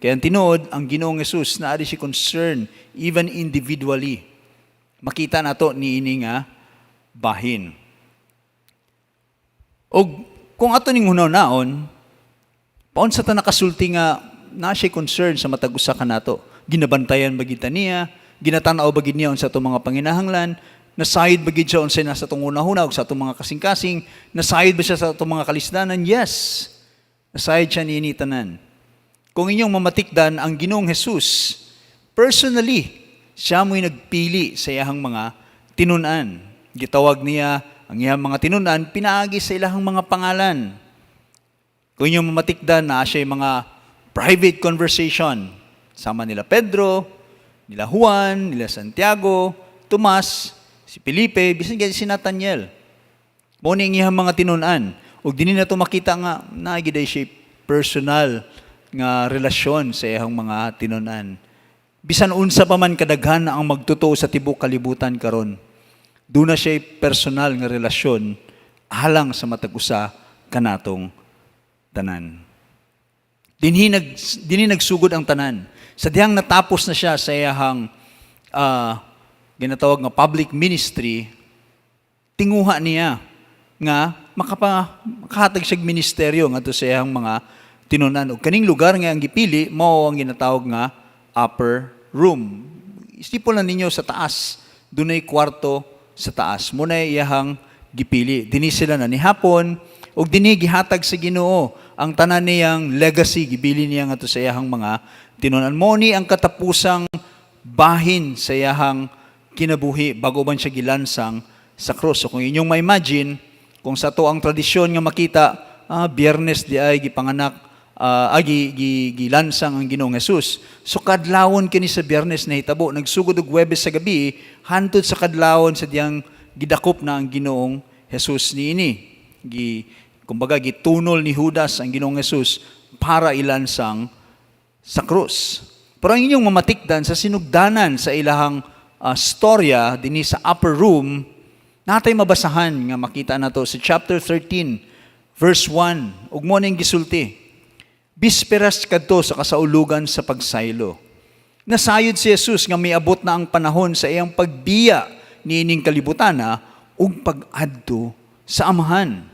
Kaya ang tinuod, ang Ginoong Jesus naa siya'y concern even individually. Makita nato niini nga bahin. Og kung ato ning hunahunaon, paunsa ta nakasulti nga naa siya concern sa matag usa kanato? Ginabantayan ba kita niya? Ginatanaw ba gid niya unsa atong mga panginahanglan? Nasayod ba gid siya unsay nasa atong hunahuna ug sa atong mga kasing-kasing? Nasayod ba siya sa atong mga kalisdanan? Yes. Nasayod siya niini tanan. Kung inyong mamatikdan ang Ginoong Jesus, personally, siya mo'y nagpili sa iyahang mga tinun-an. Gitawag niya ang iyang mga tinun-an pinaagi sa ilahang mga pangalan. Kung inyong mamatikdan na siya mga private conversation, sama nila Pedro, nila Juan, nila Santiago, Tomas, si Felipe, bisan gyud si Nathaniel. Mao ni ang iyang mga tinun-an. Ug dinhi nato makita nga naa gyud siya personal nga relasyon sa iyang mga tinun-an. Bisan unsa pa man kadaghan ang magtotoo sa tibuok kalibutan karon, duna siya personal nga relasyon alang sa matag usa kanatong tanan. Dinhi nagsugod ang tanan. Sa dihang natapos na siya sa iyahang ginatawag nga public ministry, tinguha niya nga makahatag siya ministeryo ngadto sa iyang mga tinunan. Ug kaning lugar nga ang gipili mao ang ginatawag nga upper room. Isipon lang ninyo sa taas, dunay kwarto sa taas. Mao na iyahang gipili. Dinhi sila na nihapon ug dinhi gihatag sa Ginoo ang tanan niyang legacy, gibili niya ngadto sa iyahang mga tinunan. Mao ni ang katapusang bahin sa iyahang kinabuhi bago man siya gilansang sa krus. So kung inyong ma-imagine, kung sa ato ang tradisyon nga makita, Biyernes diay gipanganak, gilansang ang Ginoong Jesus. So kadlawon kini sa Biyernes nahitabo, nagsugod og Huwebes sa gabi hantod sa kadlawon sa diyang gidakop na ang Ginoong Jesus niini. Kumbaga gitunol ni Judas ang Ginoong Jesus para ilansang sa krus. Pero ang inyong mamatikdan sa sinugdanan sa ilahang storya dinhi sa upper room, natay mabasahan nga makita nato sa chapter 13 verse 1, ug mao ning gisulti. Bisperas kadto sa kasaulugan sa pagsaylo. Nasayod si Jesus nga miabot na ang panahon sa iyang pagbiya niining kalibutana ug pag-adto sa Amahan.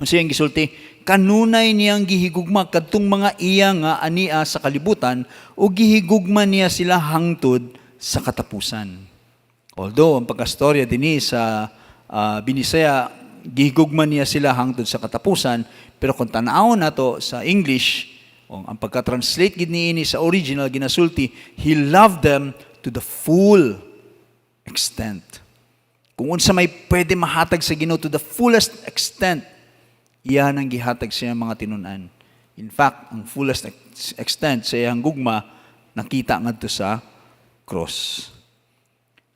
Ang siyang gisulti, kanunay niyang gihigugma kadtong mga iya nga ania sa kalibutan ug gihigugma niya sila hangtod sa katapusan. Although ang pagkastorya dinhi sa Binisaya, gihigugma niya sila hangtod sa katapusan, pero kung tan-awon nato sa English, o ang pagka-translate gid niini sa original ginasulti, "He loved them to the full extent." Kung unsa may pwede mahatag sa Ginoo to the fullest extent, iyan ang gihatag sa iyang mga tinunan. In fact, ang fullest extent sa iyang gugma nakita ngadto sa cross.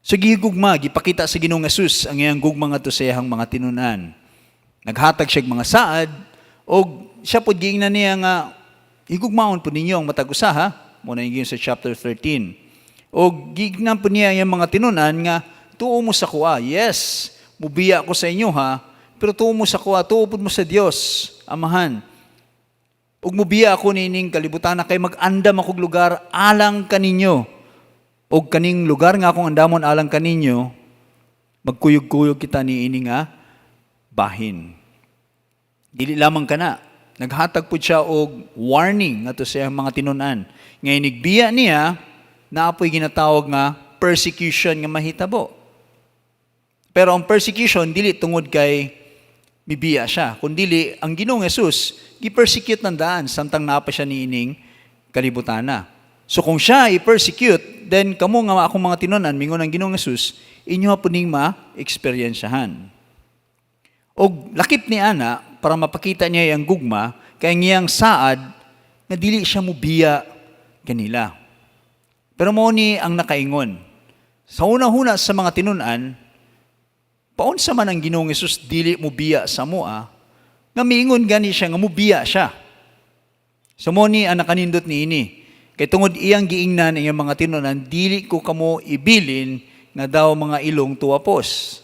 So gihigugma, gipakita sa Ginoong Jesus ang iyang gugma ngadto sa iyang mga tinunan. Naghatag siya og mga saad og siya pod giingnan niya nga higugmaon po ninyo ang matag usa, ha. Mao na yung sa chapter 13. Og giingnan po niya ang mga tinunan nga tuo mo sa akoa. Yes, mubiya ko sa inyo ha, pero tuo mo sa akoa, tuo pud mo sa Dios, Amahan. Ug mubiya ako niining kalibutan kay mag-andam akong lugar alang kaninyo. Og kaning lugar nga akong andamon alang kaninyo, magkuyog-kuyog kita niini nga bahin. Dili lamang kana, naghatag pud siya og warning ngadto sa iyang mga tinunan. Nga inigbiya niya, naa poy ginatawag nga persecution nga mahitabo. Pero ang persecution dili tungod kay mibiya siya, kundili ang Ginoong Jesus gi-persecute ng daan samtang naa pa siya niining kalibutana. So kung siya i-persecute, then kamo nga akong mga tinunan, mingon ang Ginoong Jesus, inyo po ning ma-eksperyensyahan. Og lakip ni ana para mapakita niya ang gugma kay ang iyang saad nga dili siya mubiya kanila. Pero mao ni ang nakaingon. Sa una-huna sa mga tinunan, paunsa man ang Ginoong Hesus dili mubiya sa amoa, nga miingon gani siya nga mubiya siya? So mao ni ang nakanindot niini. Kay tungod iyang giingnan iyang mga tinunan, "Dili ko kamo ibilin nga daw mga ilong tuwapos."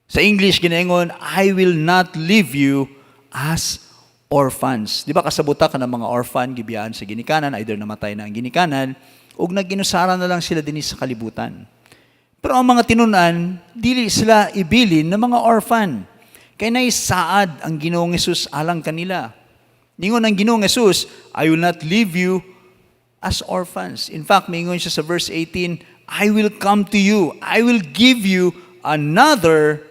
Sa English ginaingon, "I will not leave you as orphans." Di ba kasabuta ka ng mga orphan, gibiyaan sa ginikanan, either namatay na ang ginikanan, ug naginusara na lang sila dinhi sa kalibutan. Pero ang mga tinunan, dili sila ibilin ng mga orphan. Kay naisaad ang Ginoong Hesus alang kanila. Ningon ang Ginoong Hesus, "I will not leave you as orphans." In fact, mingon siya sa verse 18, "I will come to you. I will give you another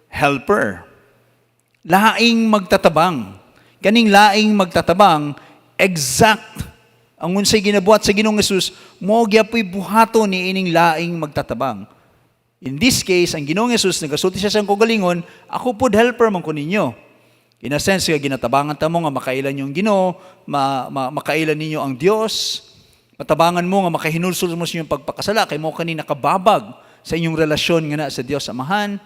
helper." Laing magtatabang. Kaning laing magtatabang, exact ang unsay ginabuhat sa Ginoong Hesus, mao gyapoy buhaton ni ining laing magtatabang. In this case, ang Ginoong Hesus, nagasulti siya sa kaugalingon, "Ako pod helper man ko ninyo." In a sense, nga ginatabangan ta mo nga makailan yung Ginoo, makailan ninyo ang Dios, matabangan mo nga makahinulsol mo sa inyong pagpakasala, kay mao kani nakababag sa inyong relasyon nga na sa Dios Amahan.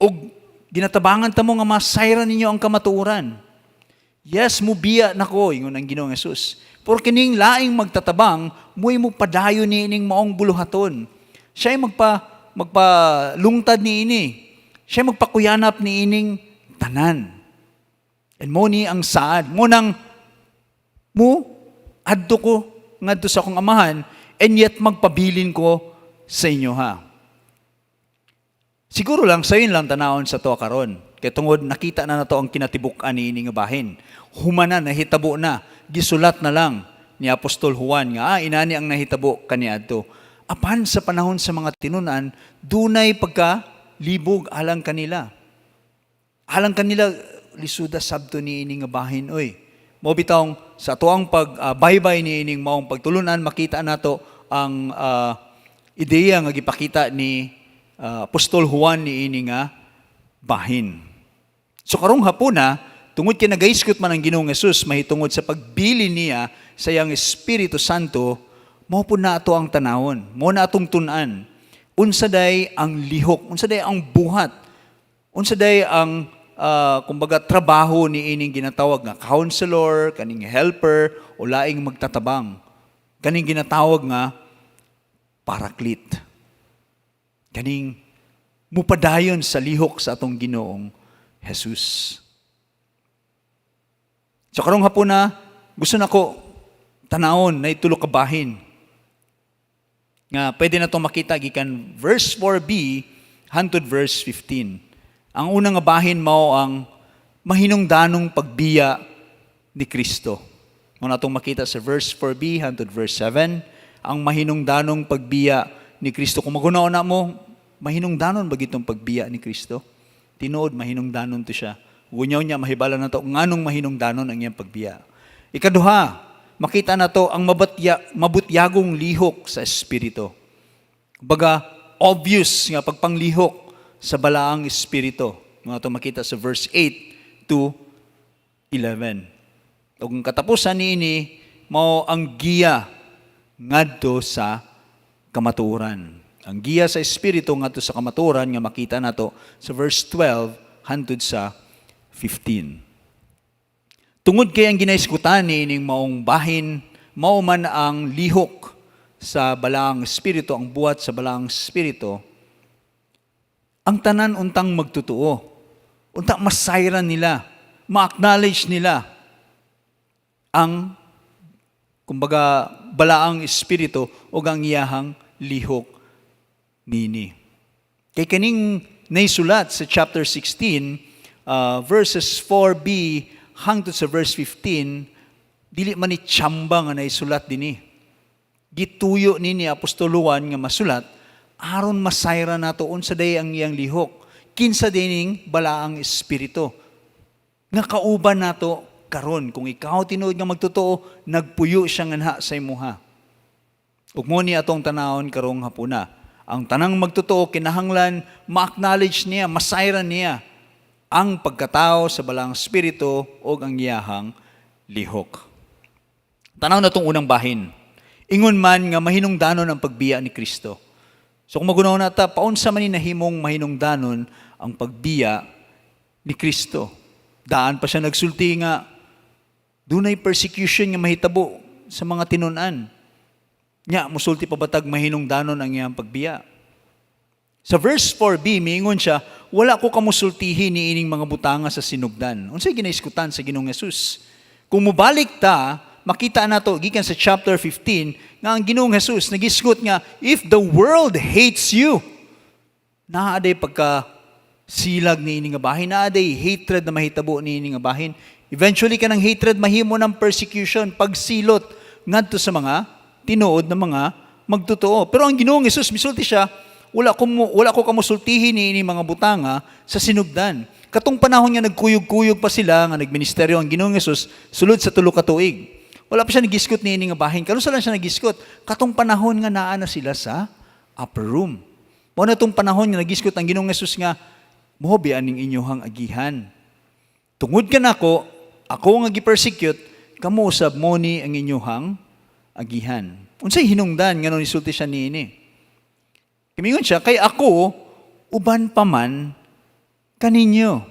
Ug ginatabangan ta mo nga masayran ninyo ang kamatuoran. "Yes, mubiya nako," ingon ang Ginoong Hesus. Pero kining laing magtatabang, mo'y mo padayon ni ining maong buluhaton. Siya'y magpalungtad ni ini. Siya'y magpakuyanap ni ining tanan. And mo ni ang saad. Mo nang mo adto ko ngadto sa akong Amahan and yet magpabilin ko sa inyo ha. Siguro lang sayon lang tanawon sa to karon. Kay tungod nakita na nato ang kinatibuk-an ni ini nga bahin. Humana, nahitabo na, gisulat na lang ni Apostol Juan nga inani ang nahitabo kaniadto. Apan sa panahon sa mga tinunan, dunay pagka libog alang kanila. Alang kanila, lisuda sabto ni ini nga bahin oy. Mo bitawng sa atuang pag baybay ni ining maong pagtulunan, makita nato ang ideya nga gipakita ni Apostol Juan ni ini nga bahin. So karong hapuna, tungod kay nagaiskot man ang Ginoong Hesus mahitungod sa pagbili niya sa iyang Espiritu Santo, mao po na ato ang tanawon, mao na atong tun-an. Unsa day ang lihok, unsa day ang buhat, unsa day ang kumbaga trabaho ni ining ginatawag nga counselor, kaning helper o laing magtatabang. Kaning ginatawag nga Paraclete. Kaning mupadayon sa lihok sa atong Ginoong Jesus. So karong hapuna, gusto nako tanawon na itulo ka bahin nga pwede na itong makita gikan verse 4b hantod verse 15. Ang unang nga bahin mao ang mahinungdanong pagbiya ni Kristo. Mao natong makita sa verse 4b hantod verse 7, ang mahinungdanong pagbiya ni Kristo. Kung maghuna na mo, mahinungdanon ba gitong pagbiya ni Kristo? Tinuod, mahinungdanon to siya. Gunyaw niya, mahibala na to, nganong mahinungdanon ang iyang pagbiya. Ikaduha, makita na to ang mabutyagong lihok sa Espiritu. Baga, obvious nga pagpanglihok sa balaang Espiritu. Mga to makita sa verse 8 to 11. Ug ang katapusan niini mao ang giya ngadto sa kamatuoran. Ang giya sa Espiritu ngadto sa kamatuoran nga makita nato sa verse 12 hantod sa 15. Tungod kay ang ginaiskutan ni ining maong bahin, mao man ang lihok sa balaang Espiritu, ang buhat sa balaang Espiritu, ang tanan untang magtutuo. Untang masayran nila, ma-acknowledge nila ang kumbaga balaang Espiritu o ang iyahang lihok nini. Kay kaning naisulat sa chapter 16, verses 4b hangtod sa verse 15, dili man ni tsamba nga naisulat dinhi. Gituyo ni ni Apostol Juan nga masulat aron masayra nato unsa day ang iyang lihok. Kinsa dining balaang Espiritu nga kauban nato karon? Kung ikaw tinuod nga magtotoo, nagpuyo siya nganha sa imuha. Ug mo ni atong tanawon karong hapuna. Ang tanang magtotoo kinahanglan ma-acknowledge niya, masayran niya ang pagkatao sa balaang Espiritu o ang iyahang lihok. Tanaw na tong unang bahin. Ingon man nga mahinungdanon ang pagbiya ni Kristo. So kung magunaw na ta, paunsa man ni nahimong mahinungdanon ang pagbiya ni Kristo? Daan pa siya nagsulti nga dunay persecution nga mahitabo. sa mga tinun-an. Nya, musulti pa batag mahinungdanon ang iyang pagbiya. Sa verse 4b, miingon siya, "Wala ko kamusultihi ni ining mga butanga sa sinugdan." Unsay ginaiskutan sa Ginoong Hesus? Kung mubalik ta, makita nato gikan sa chapter 15 nga ang Ginoong Hesus nagisgot nga if the world hates you, naa day pagka silag ni ini nga bahin, naa day hatred na mahitabo ni ini nga bahin. Eventually, kanang hatred mahimo ng persecution, pagsilot ngadto sa mga tinuod na mga magtotoo. Pero ang Ginoong Hesus misulti siya, Wala ko kamusultihin ni ini mga butanga sa sinugdan." Katong panahon nga nagkuyog-kuyog pa sila, nga nagministeryo ang Ginoong Hesus sulod sa 3 ka tuig. Wala pa siya nagisgot ni ini nga bahin. Kanus-a lang siya nagisgot? Katong panahon nga naa na sila sa upper room. Mao na tong panahon nga nagisgot ang Ginoong Hesus nga mohobi aning inyohang agihan. Tungod kanako, ako nga gi-persecute, kamo usab mo ni ang inyohang agihan. Unsay hinungdan nganong nisulti siya niini? Miingon siya, kay ako, uban pa man kaninyo.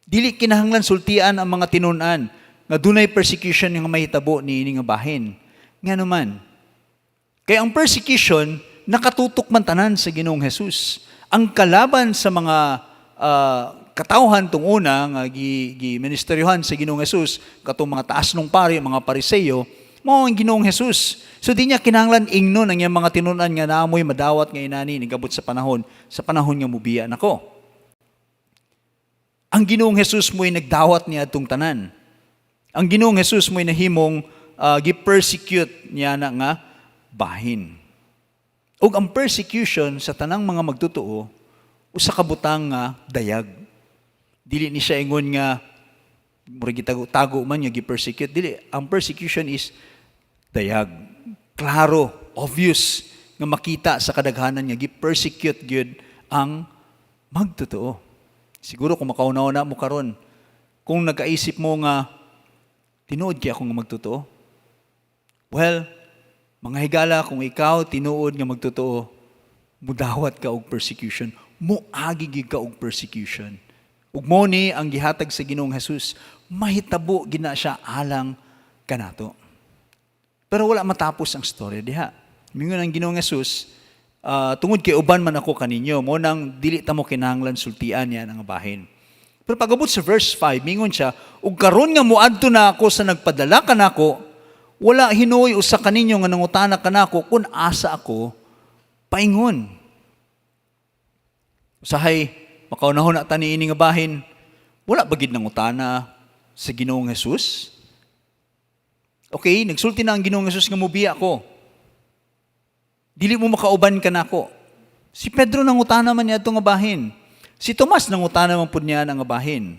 Dili kinahanglan sultian ang mga tinun-an nga dunay persecution nga mahitabo niini nga bahin. Ngano man? Kay ang persecution nakatutok man tanan sa Ginoong Hesus. Ang kalaban sa mga katawhan tung una nga gi ministeryohan sa Ginoong Hesus, katong mga taas nung pari, mga Pariseyo, mao ang Ginoong Hesus. So di niya kinahanglan ingnon ang iyang mga tinun-an nga naamoy madawat nga inani nigabot sa panahon nga mubiya nako. Ang Ginoong Hesus mo'y nagdawat niya atong tanan. Ang Ginoong Hesus mo'y nahimong gi-persecute niya na nga bahin. Ug ang persecution sa tanang mga magtotoo usa ka butang nga dayag. Dili ni siya ingon nga murag gitago-tago man nga gi-persecute. Dili, ang persecution is dayag. Klaro, obvious nga makita sa kadaghanan nga gi-persecute gyud ang magtotoo. Siguro kung makauna-una mo karon, kung nagkaisip mo nga tinuod kaya ako nga magtotoo. Well, mga higala, kung ikaw tinuod nga magtotoo, mudawat ka og persecution, muagi gyud ka og persecution. Ug mo ni ang gihatag sa Ginoong Hesus, mahitabo gina siya alang kanato. Pero wala matapos ang storya diha. Mingon ang Ginoong Hesus, tungod kay uban man ako kaninyo, mo nang dili ta mo kinahanglan sultian yan ang bahin. Pero pag-abot sa verse 5, mingon siya, "Ug karon nga muadto na ako sa nagpadala kanako, wala hinuoy usa kaninyo nga nangutana kanako kung asa ako paingon." Usahay, makaunahon na tani ini nga bahin, wala ba gid nangutana sa Ginoong Hesus? Okay, nagsulti na ang Ginoong Hesus nga mubiya ko. Dili mo makauban kanako. Si Pedro nangutana man niya nga bahin. Si Tomas nangutana man pud niya nga bahin.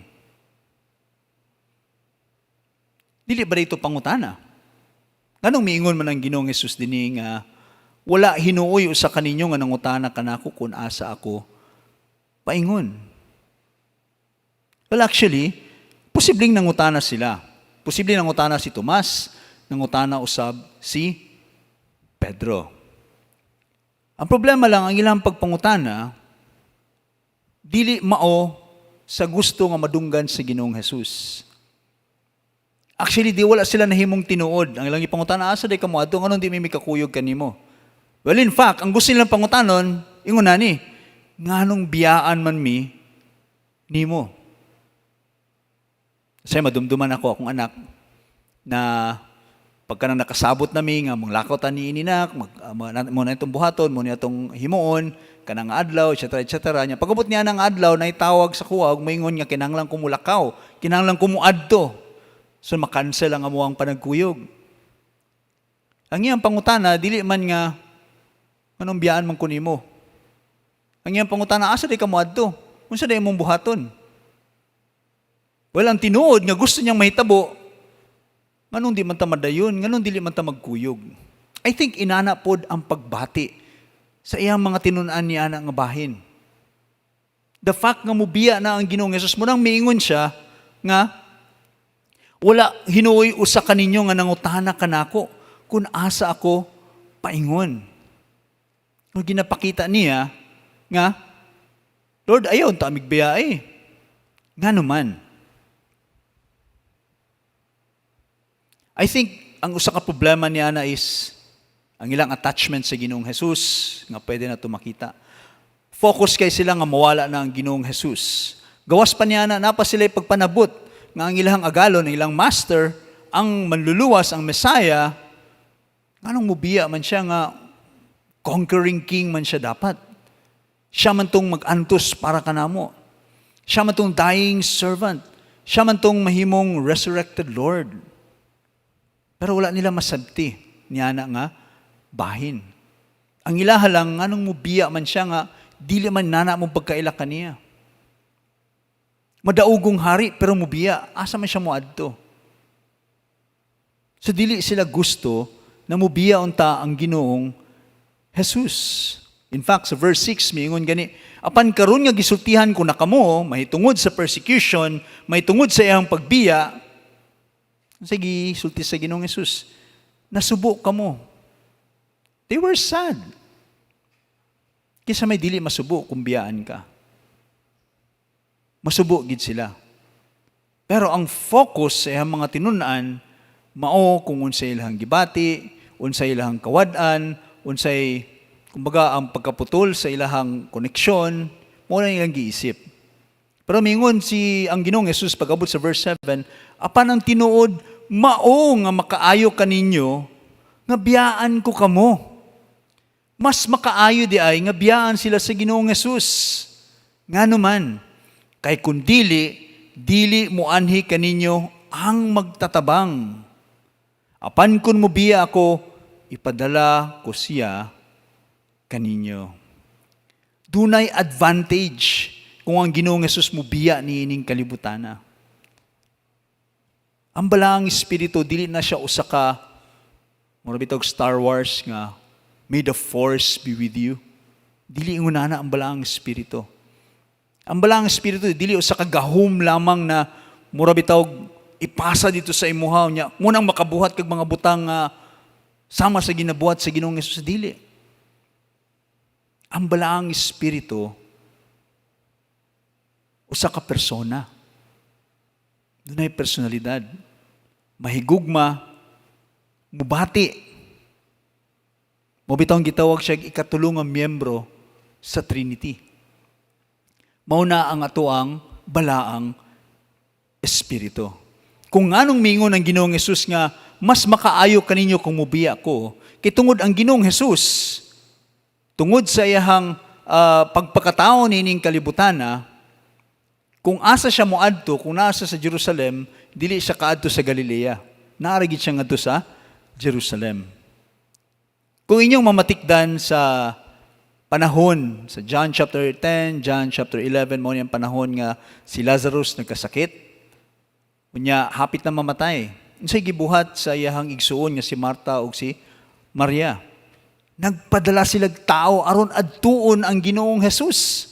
Dili ba dito pangutana? Nganong miingon man ang Ginoong Hesus dinhi nga wala hinuoy usa kaninyo nga nangutana kanako kung asa ako paingon? Well, actually, posibleng nangutana sila. Posibleng nangutana si Tomas, nangutana usab si Pedro. Ang problema lang, ang ilang pagpangutana, dili mao sa gusto nga madunggan sa Ginoong Hesus. Actually, di wala sila nahimong tinuod. Ang ilang ipangutana, "Asa day ka moadto? Nganong di mi mikakuyog kanimo?" Well, in fact, ang gusto nilang pangutanon, ingon nani, "Nganong biyaan man mi nimo?" Kasi madumduman ako akong anak na pagka nang nakasabot nami nga manglakaw ta ni ininak, mag, mo na itong buhaton, mo na itong himuon, kanang adlaw, etc. etc. Nya pag-abot niya ng adlaw, naitawag sa kuha, ug moingon nga kinahanglan ko mulakaw, kinahanglan ko muadto. So makansel ang amuang panagkuyog. Ang iyang pangutana, dili man nga, "Anong biyaan man ko nimo?" Ang iyang pangutana, "Asa di ka moadto? Unsa di imong buhaton?" Well, ang tinuod nga gusto niyang mahitabo, nganong di man ta madayon, nganong dili man ta magkuyog? I think inana pod ang pagbati sa iyang mga tinun-an niya nga bahin. The fact nga mubiya na ang Ginoong Hesus, mo nang miingon siya nga wala hinuoy usa kaninyo nga nangutana kanako kung asa ako paingon. O ginapakita niya nga, "Lord, ayaw ta amig biyae." Ngano man? I think ang usa ka problema niya na is ang ilang attachment sa Ginoong Jesus nga pwede na to makita. Focus kay sila nga mawala na ang Ginoong Jesus. Gawas pa niya na napa sila pagpanabot nga ang ilang agalon, ang ilang master, ang manluluwas, ang Messiah, nganong mubiya man siya nga conquering king man siya dapat? Siya man tong mag-antos para kanamo. Siya man tong dying servant. Siya man tong mahimong resurrected Lord. Pero wala nila masabti niya na nga bahin. Ang ilaha lang, nganong mubiya man siya nga dili man nana mo pagkaila kaniya? Madaugong hari pero mubiya, asa man siya moadto? So dili sila gusto na mubiya unta ang Ginoong Jesus. In fact, sa verse 6, miingon gani, "Apan karon nga gisultihan ko na kamo, mahitungod sa persecution, mahitungod sa iyang pagbiya," sige, sulti sa Ginoong Jesus, "nasubo kamo." They were sad. Kisa may dili masubo kung biyaan ka? Masubo gid sila. Pero ang focus sa iyang mga tinun-an, mao kung unsay ilang gibati, unsay ilang kawad-an, unsay kumbaga ang pagkaputol sa ilahang koneksyon, mao na ilang giisip. Pero mingon si ang Ginoong Jesus pag-abot sa verse 7, "Apan ang tinuod mao nga makaayo kaninyo nga biyaan ko kamo." Mas makaayo di ay nga biyaan sila sa Ginoong Jesus. Ngano man, kay kun dili, dili muanhi kaninyo ang magtatabang. Apan kung mubiya ako, ipadala ko siya kaninyo. Dunay advantage kung ang Ginoong Jesus mubiya niining kalibutana. Ang Balaang Espiritu, dili na siya usa ka mura bitog Star Wars nga "May the Force be with you." Dili ingon na ang Balaang Espiritu. Ang Balaang Espiritu dili usa ka gahom lamang na mura bitaw ipasa dito sa imuha nya munang makabuhat kag mga butang nga sama sa ginabuhat sa Ginoong Hesus, dili. Ang Balaang Espiritu usa ka persona. Dunay personalidad. Mahigugma, mubati. Mao bitawng gitawag siya ikatulong nga miyembro sa Trinity. Mao na ang atoang Balaang Espiritu. Kung nganong mingon ang Ginoong Hesus nga mas makaayo kaninyo kung mubiya ko, kay tungod ang Ginoong Hesus, tungod sa iyahang pagpakatao niining kalibutana, kung asa siya moadto, kung nasa sa Jerusalem, dili siya kaadto sa Galilea. Naa ra gid siya ngadto sa Jerusalem. Kung inyong mamatikdan sa panahon, sa John chapter 10, John chapter 11, mao niyang panahon nga si Lazarus nagkasakit. Unya, hapit na mamatay. Unsay gibuhat sa iyahang igsuon nga si Marta ug si Maria? Nagpadala sila tao aron adtuon ang Ginoong Jesus.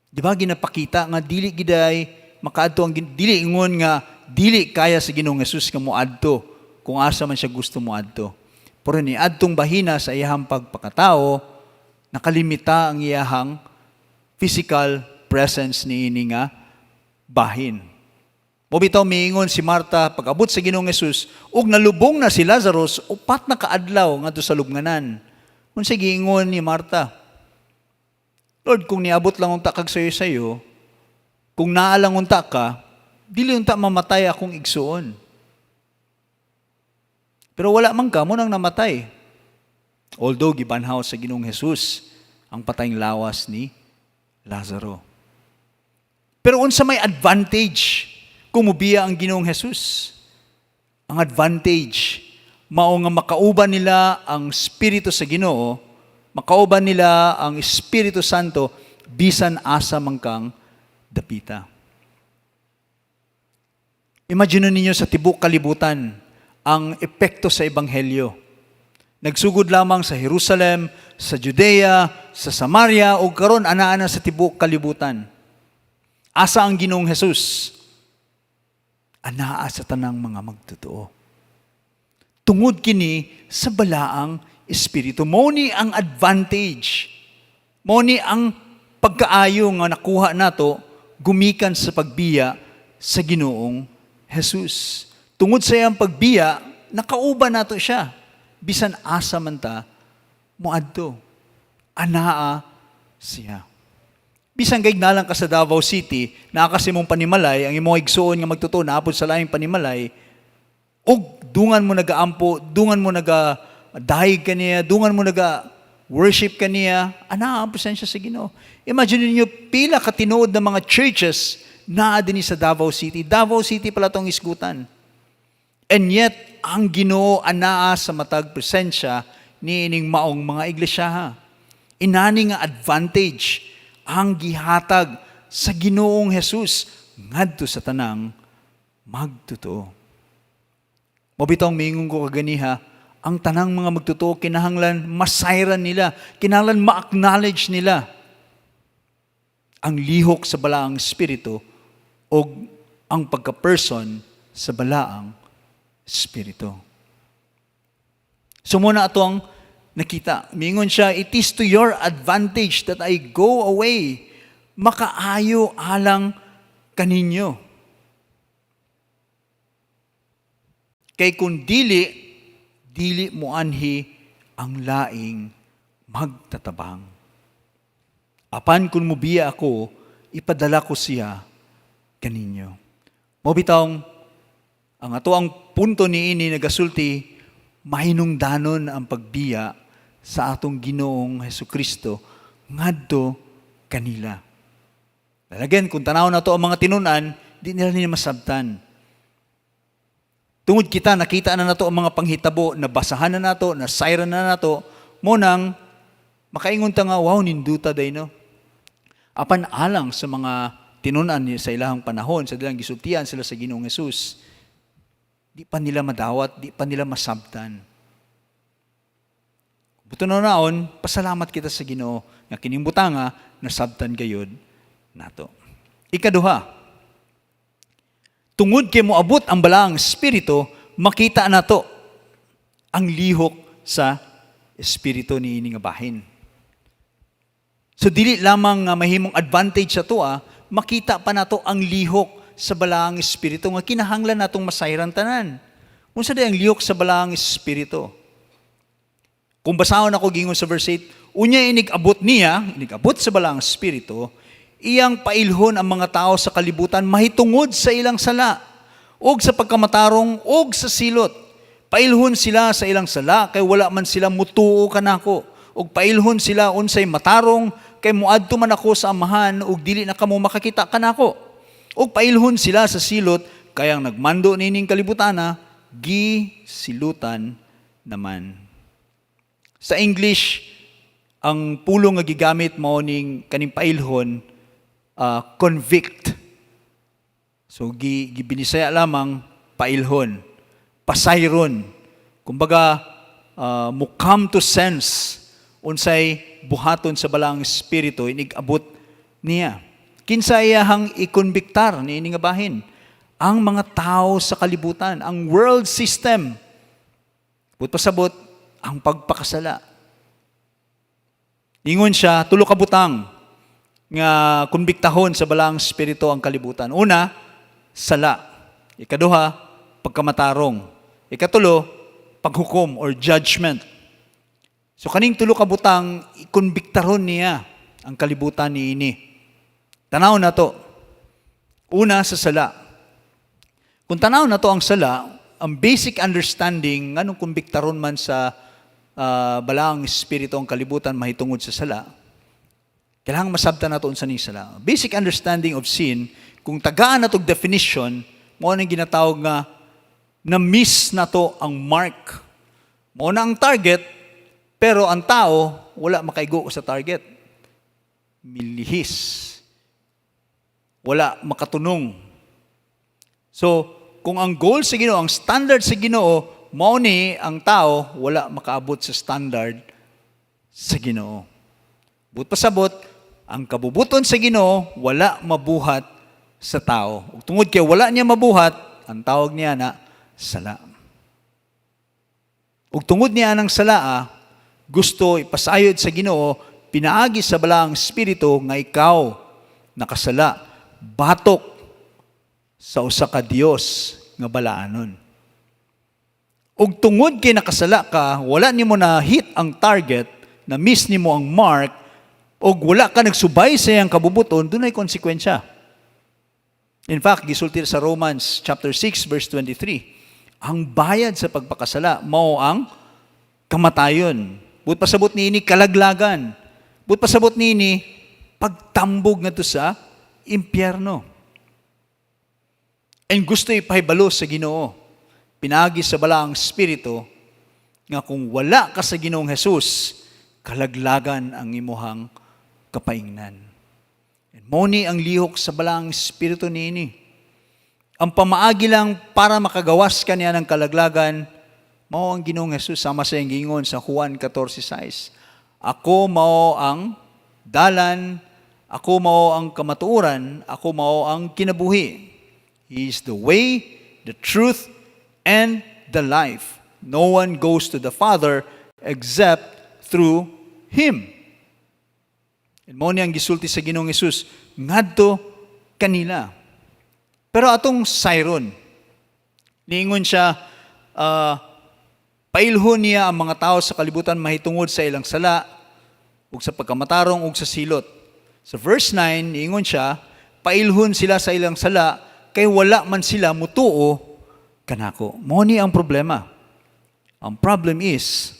Di ba ginapakita nga dili giday makaadto ang dili ingon nga dili kaya sa Ginoong Jesus nga moadto kung asa man siya gusto moadto? Pero ni adtong bahina sa iyahang pagpakatao, nakalimita ang iyahang physical presence niini nga bahin. Mao bitaw miingon si Marta pag-abot sa Ginoong Jesus ug nalubong na si Lazarus 4 na kaadlaw ngadto sa lubnganan. Unsa giingon ni Marta? "Lord, kung niabot lang unta kag sayo-sayo, kung naa lang unta ka, dili unta mamatay akong igsuon. Pero wala man ka, mao nang namatay." Although gibanhaw sa Ginoong Jesus ang patayng lawas ni Lazaro. Pero unsa may advantage kung mubiya ang Ginoong Jesus? Ang advantage, mao nga makauban nila ang Espiritu sa Ginoo, makauban nila ang Espiritu Santo bisan asa man kang dapita. Imagine ninyo sa tibok kalibutan ang epekto sa ebanghelyo. Nagsugod lamang sa Jerusalem, sa Judea, sa Samaria, ug karon anaa na sa tibuok kalibutan. Asa ang Ginoong Jesus? Anaa sa tanang mga magtotoo. Tungod kini sa Balaang Espiritu. Mao ni ang advantage. Mao ni ang pagkaayo nga nakuha nato gumikan sa pagbiya sa Ginoong Jesus. Tungod sa iyang pagbiya, nakauban nato siya. Bisan asa man ta moadto, anaa siya. Bisan gayud na lang ka sa Davao City, naa ka sa imong panimalay, ang imong igsuon nga magtotoo naa pod sa laing panimalay, ug dungan mo nagaampo, dungan mo naga dayeg kaniya, dungan mo naga worship kaniya, anaa ang presensya sa Ginoo. Imagine niyo pila ka tinuod na mga churches naa dinhi sa Davao City. Davao City pala tong isgutan. And yet, ang Ginoo anaa sa matag presensya ni ining maong mga iglesia. Inani nga advantage ang gihatag sa Ginoong Jesus ngadto sa tanang magtotoo. Mao bitong miingon ko kaganiha, ang tanang mga magtotoo kinahanglan masayran nila, kinahanglan ma-acknowledge nila ang lihok sa Balaang Espiritu o ang pagka-person sa Balaang Espiritu. So mao na ato ang nakita. Mingon siya, "It is to your advantage that I go away. Makaayo alang kaninyo. Kay kung dili, dili moanhi ang laing magtatabang. Apan kung mubiya ako, ipadala ko siya kaninyo." Mao bitawng ang ato ang punto niini nagasulti, mahinungdanon ang pagbiya sa atong Ginoong Hesukristo ngadto kanila. But again, kung tanaw nato ang mga tinunan, di nila nila masabtan. Tungod kita, nakita na nato ang mga panghitabo, nabasahan na nato, nasayran na nato, mao nang makaingon ta nga, "Wow, ninduta day, no?" Apan alang sa mga tinunan ni sa ilahang panahon, sa ilang gisultian sila sa Ginoong Hesus, di pa nila madawat, di pa nila masabtan. Buto na naon, pasalamat kita sa Ginoo nga kining butanga nasabtan gayud nato. Ikaduha, tungod kay moabot ang Balaang Espiritu, makita nato ang lihok sa espiritu niini nga bahin. So dili lamang nga mahimong advantage sa atoa, makita pa nato ang lihok sa Balaang Espiritu nga kinahanglan natong masayran tanan. Unsa day ang lihok sa Balaang Espiritu? Kung basahon ako, gingon sa verse 8, unya inig abot niya, inig abot sa Balaang Espiritu, iyang pailhon ang mga tao sa kalibutan mahitungod sa ilang sala, og sa pagkamatarong, og sa silot. Pailhon sila sa ilang sala, kay wala man sila mutuo kanako. Og pailhon sila unsay matarong, kay muadto man ako sa Amahan, ug dili na kamo makakita kanako. Og pailhon sila sa silot, kay ang nagmando nining kalibutana, gisilutan naman. Sa English, ang pulong nga gigamit mao ning kaning pailhon, convict. So gibinisaya lamang pailhon, pasayron. Kumbaga mo come to sense unsay buhaton sa Balaang Espiritu inig abot niya. Kinsa iyahang ikonbiktar niini nga bahin? Ang mga tao sa kalibutan, ang world system. Buot pasabot, ang pagpakasala. Ingon siya, tulo ka butang nga konbiktahon sa Balaang Espiritu ang kalibutan. Una, sala. Ikaduha, pagkamatarong. Ikatulo, paghukom or judgment. So kaning tulo ka butang ikonbiktaron niya ang kalibutan niini. Tanaw na to. Una, sa sala. Kung tanaw na to ang sala, ang basic understanding nganong kumbiktaron man sa Balaang Espiritu ang kalibutan mahitungod sa sala, kailangan masabtan nato unsa ni sala. Basic understanding of sin, kung tagaan nato og definition, mao nang ginatawag nga na-miss nato ang mark. Mao na ang target, pero ang tao wala makaigo sa target. Milihis. Wala makatunong. So, kung ang goal sa Ginoo, ang standard sa Ginoo, mao ni ang tao wala makaabot sa standard sa Ginoo. Buot pasabot, ang kabubuton sa Ginoo wala mabuhat sa tao. Ug tungod kay wala niya mabuhat, ang tawag niya na sala. Ug tungod niya ng sala, gusto ipasayod sa Ginoo pinaagi sa Balaang Espiritu nga ikaw nakasala batok sa usa ka Dios nga balaanon. Ug tungod kay nakasala ka, wala nimo na hit ang target, na miss nimo ang mark, ug wala ka nagsubay sa iyang kabubuton, dunay konsekwensya. In fact, gisulti sa Romans chapter 6 verse 23, ang bayad sa pagpakasala mao ang kamatayon. Buot pasabot niini, kalaglagan. Buot pasabot niini, pagtambog ngadto sa impyerno. And gusto ipahibalo sa Ginoo pinaagi sa Balaang Espiritu nga kung wala ka sa Ginoong Jesus, kalaglagan ang imuhang kapaingnan. And mao ni ang lihok sa Balaang Espiritu niini. Ang pamaagi lang para makagawas ka niya ng kalaglagan, mao ang Ginoong Jesus, sama sa iyang giingon sa Juan 14:6. "Ako mao ang dalan, ako mao ang kamatuoran, ako mao ang kinabuhi." He is the way, the truth, and the life. No one goes to the Father except through Him. And mao ni ang gisulti sa Ginoong Hesus ngadto kanila. Pero atong sayron, niingon siya, pailhon niya ang mga tao sa kalibutan mahitungod sa ilang sala, ug sa pagkamatarong ug sa silot. Sa verse 9, niingon siya, pailhon sila sa ilang sala, kay wala man sila mutuo kanako. Mao ni ang problema. Ang problem is,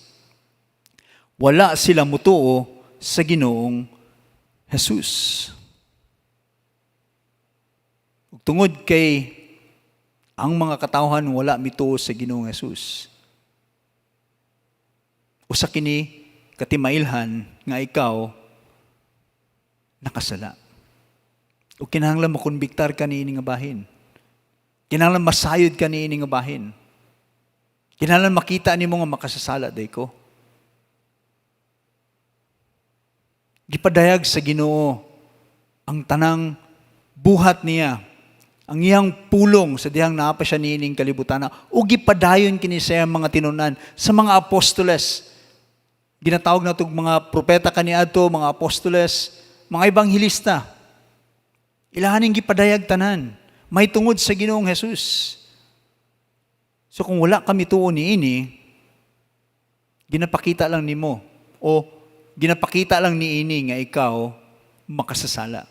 wala sila mutuo sa Ginoong Jesus. Ug tungod kay ang mga katawhan wala mituo sa Ginoong Jesus, usa kini katimailhan nga ikaw nakasala. O kinahanglan makonbiktar ka niini nga bahin. Kinahanglan masayod ka niini nga bahin. Kinahanglan makita nimo nga makasasala day ko. Gipadayag sa Ginoo ang tanang buhat niya, ang iyang pulong sa dihang naa pa siya niining kalibutan, ug gipadayon kini sa iyang mga tinunan sa mga apostoles. Ginatawag natog mga propeta kaniadto, mga apostoles, mga ebanghelista. Ilahaning gipadayag tanan mahitungod sa Ginoong Jesus. So kung wala kami tuo niini, ginapakita lang nimo o ginapakita lang niini nga ikaw makasasala.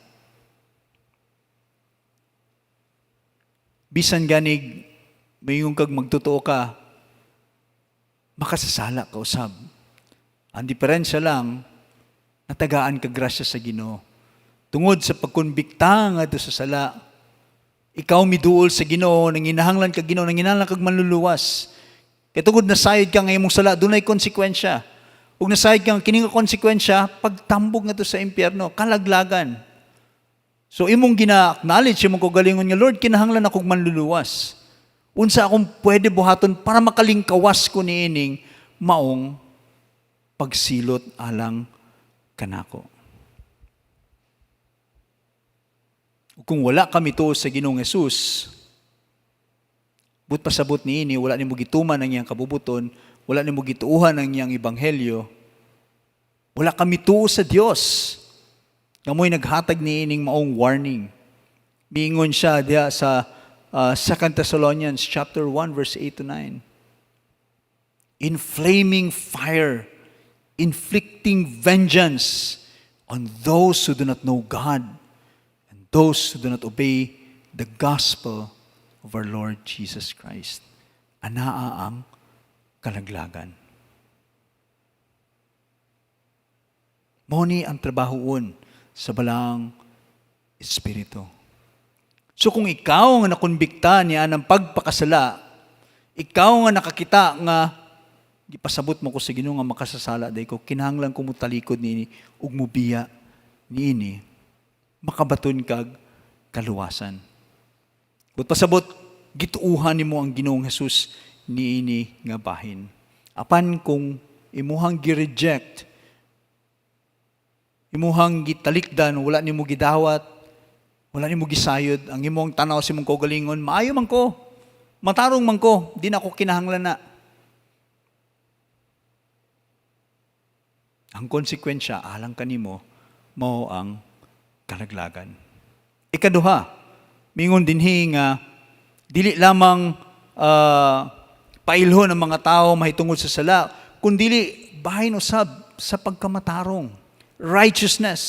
Bisan ganig mayong kag magtotoo ka, makasasala ka usab. Ang diferensya lang, natagaan ka grasya sa Ginoo. Tungod sa pagkonbikta ngadto sa sala, ikaw miduol sa Ginoo, nanginahanglan kag Ginoo, nanginahanglan kag manluluwas. Kay tungod nasayod ka nga imong sala, dunay konsekwensya. Ug nasayod ka nga kini nga konsekwensya, pagtambog ngadto sa impyerno, kalaglagan. So imong gina-acknowledge imong kaugalingon nga, "Lord, kinahanglan akong manluluwas. Unsa akong pwede buhaton para makalingkawas ko niining maong pagsilot alang kanako?" Ug kung wala kami to sa Ginoong Jesus, but pasabot niini, wala nimo gituman ang iyang kabubuton, wala nimo gituuhan ang iyang ebanghelyo, wala kami tuo sa Dios. Nga mo'y naghatag niining maong warning. Miingon siya diha sa 2 Thessalonians chapter 1 verse 8 to 9. In flaming fire, inflicting vengeance on those who do not know God and those who do not obey the gospel of our Lord Jesus Christ. Anaa ang kalaglagan. Mao ni ang trabahoon sa Balaang Espiritu. So kung ikaw nga nakonbikta niya ng pagpakasala, ikaw nga nakakita nga gipasabot mo ko sa Ginoo nga makasasala day ko, kinahanglan ko mo talikod niini ug mubiya niini, makabaton kag kaluwasan. But pasabot, gituuhan nimo ang Ginoong Jesus niini nga bahin. Apan kung imuhang gi-reject, imuhang gitalikdan, wala nimo gidawat, wala nimo gisayod, ang imong tanaw sa imong kaugalingon, maayo man ko, matarong man ko, di na ako kinahanglan na. Ang konsekwensya, alang kanimo, mao ang kalaglagan. Ikaduha, mingon dinhi nga dili lamang Pailhon ang mga tao mahitungod sa sala, kundili bahin usab sa pagkamatarong. Righteousness.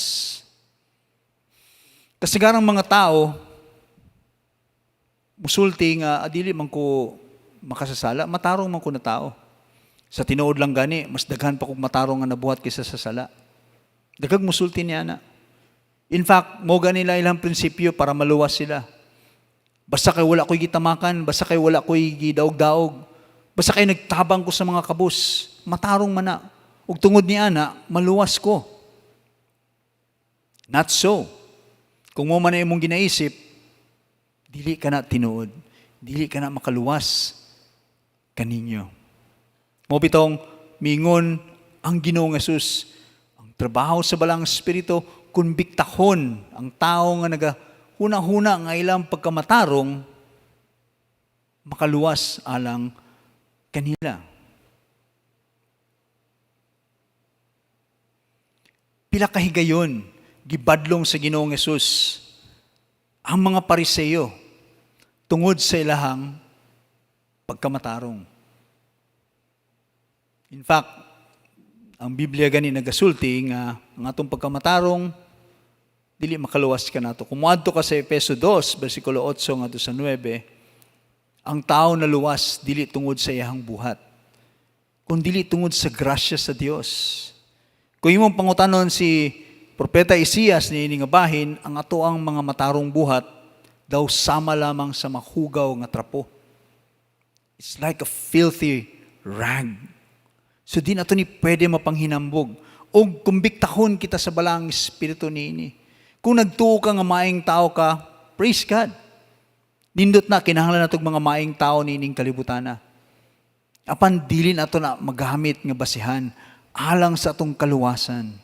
Kasagarang mga tao, musulti nga, "Ah, dili man ko makasasala, matarong man ko na tao. Sa tinuod lang gani, mas daghan pa kog matarong nga nabuhat kaysa sa sala." Daghag musulti niya na. In fact, mo gani nila ilang prinsipyo para maluwas sila. Basta kay wala ko'y gitamakan, basta kay wala ko'y gidaog-daog, basta kay nagtabang ko sa mga kabus, matarong man na. Ug tungod ni ana, maluwas ko. Not so. Kung mo man na imong ginaisip, dili ka na tinuod. Dili ka na makaluwas kaninyo. Mo bitong mingon ang Ginoong Jesus, ang trabaho sa Balaang Espiritu, kumbiktahon ang tao nga naga huna-huna nga ilang pagkamatarong makaluwas alang kanila. Pila kahigayon gibadlong sa Ginoong Hesus ang mga Pariseo tungod sa ilahang pagkamatarong. In fact, ang Biblia gani nagasulti nga ang atong pagkamatarong dili makaluwas ka nato. Kung moadto ka sa Efeso 2, versikulo 8 ngadto sa 9, ang tao na luwas dili tungod sa iyang buhat, kundi tungod sa grasya sa Dios. Kung imong pangutanon si Propeta Isaias niini nga bahin, ang ato ang mga matarong buhat daw sama lamang sa mahugaw nga trapo. It's like a filthy rag. So di nato ni pwede mapanghinambog. O kumbiktahon kita sa Balaang Espiritu niini. Kung nagtuo ka nga maayong tao ka, praise God. Nindot na, kinahanglan natog mga maayong tao niining kalibutana. Apan dili nato na magamit nga basihan alang sa atong kaluwasan.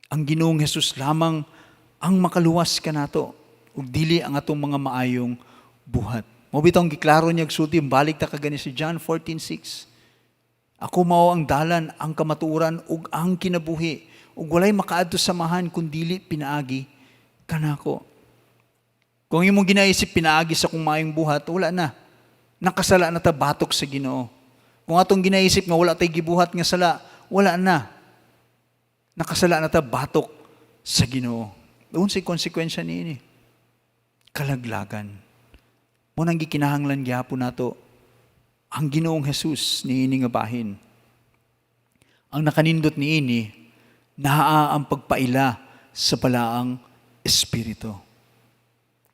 Ang Ginoong Hesus lamang ang makaluwas kanato ug dili ang atong mga maayong buhat. Mao bitong giklaro niya sulti, balik ta kagani si John 14:6. "Ako mao ang dalan, ang kamatuoran ug ang kinabuhi, ug walay makaadto sa Amahan kun dili pinaagi kanako." Kung imong ginaisip pinaagi sa kong maayong buhat, wala na. Nakasala na ta batok sa Ginoo. Kung atong ginaisip nga wala tay gibuhat nga sala, wala na. Nakasala na ta batok sa Ginoo. Unsay konsekwensya niini? Kalaglagan. Mo nang gikinahanglan gyapon nato ang Ginoong Hesus niini nga bahin. Ang nakanindot niini, naa ang pagpaila sa Balaang Espiritu.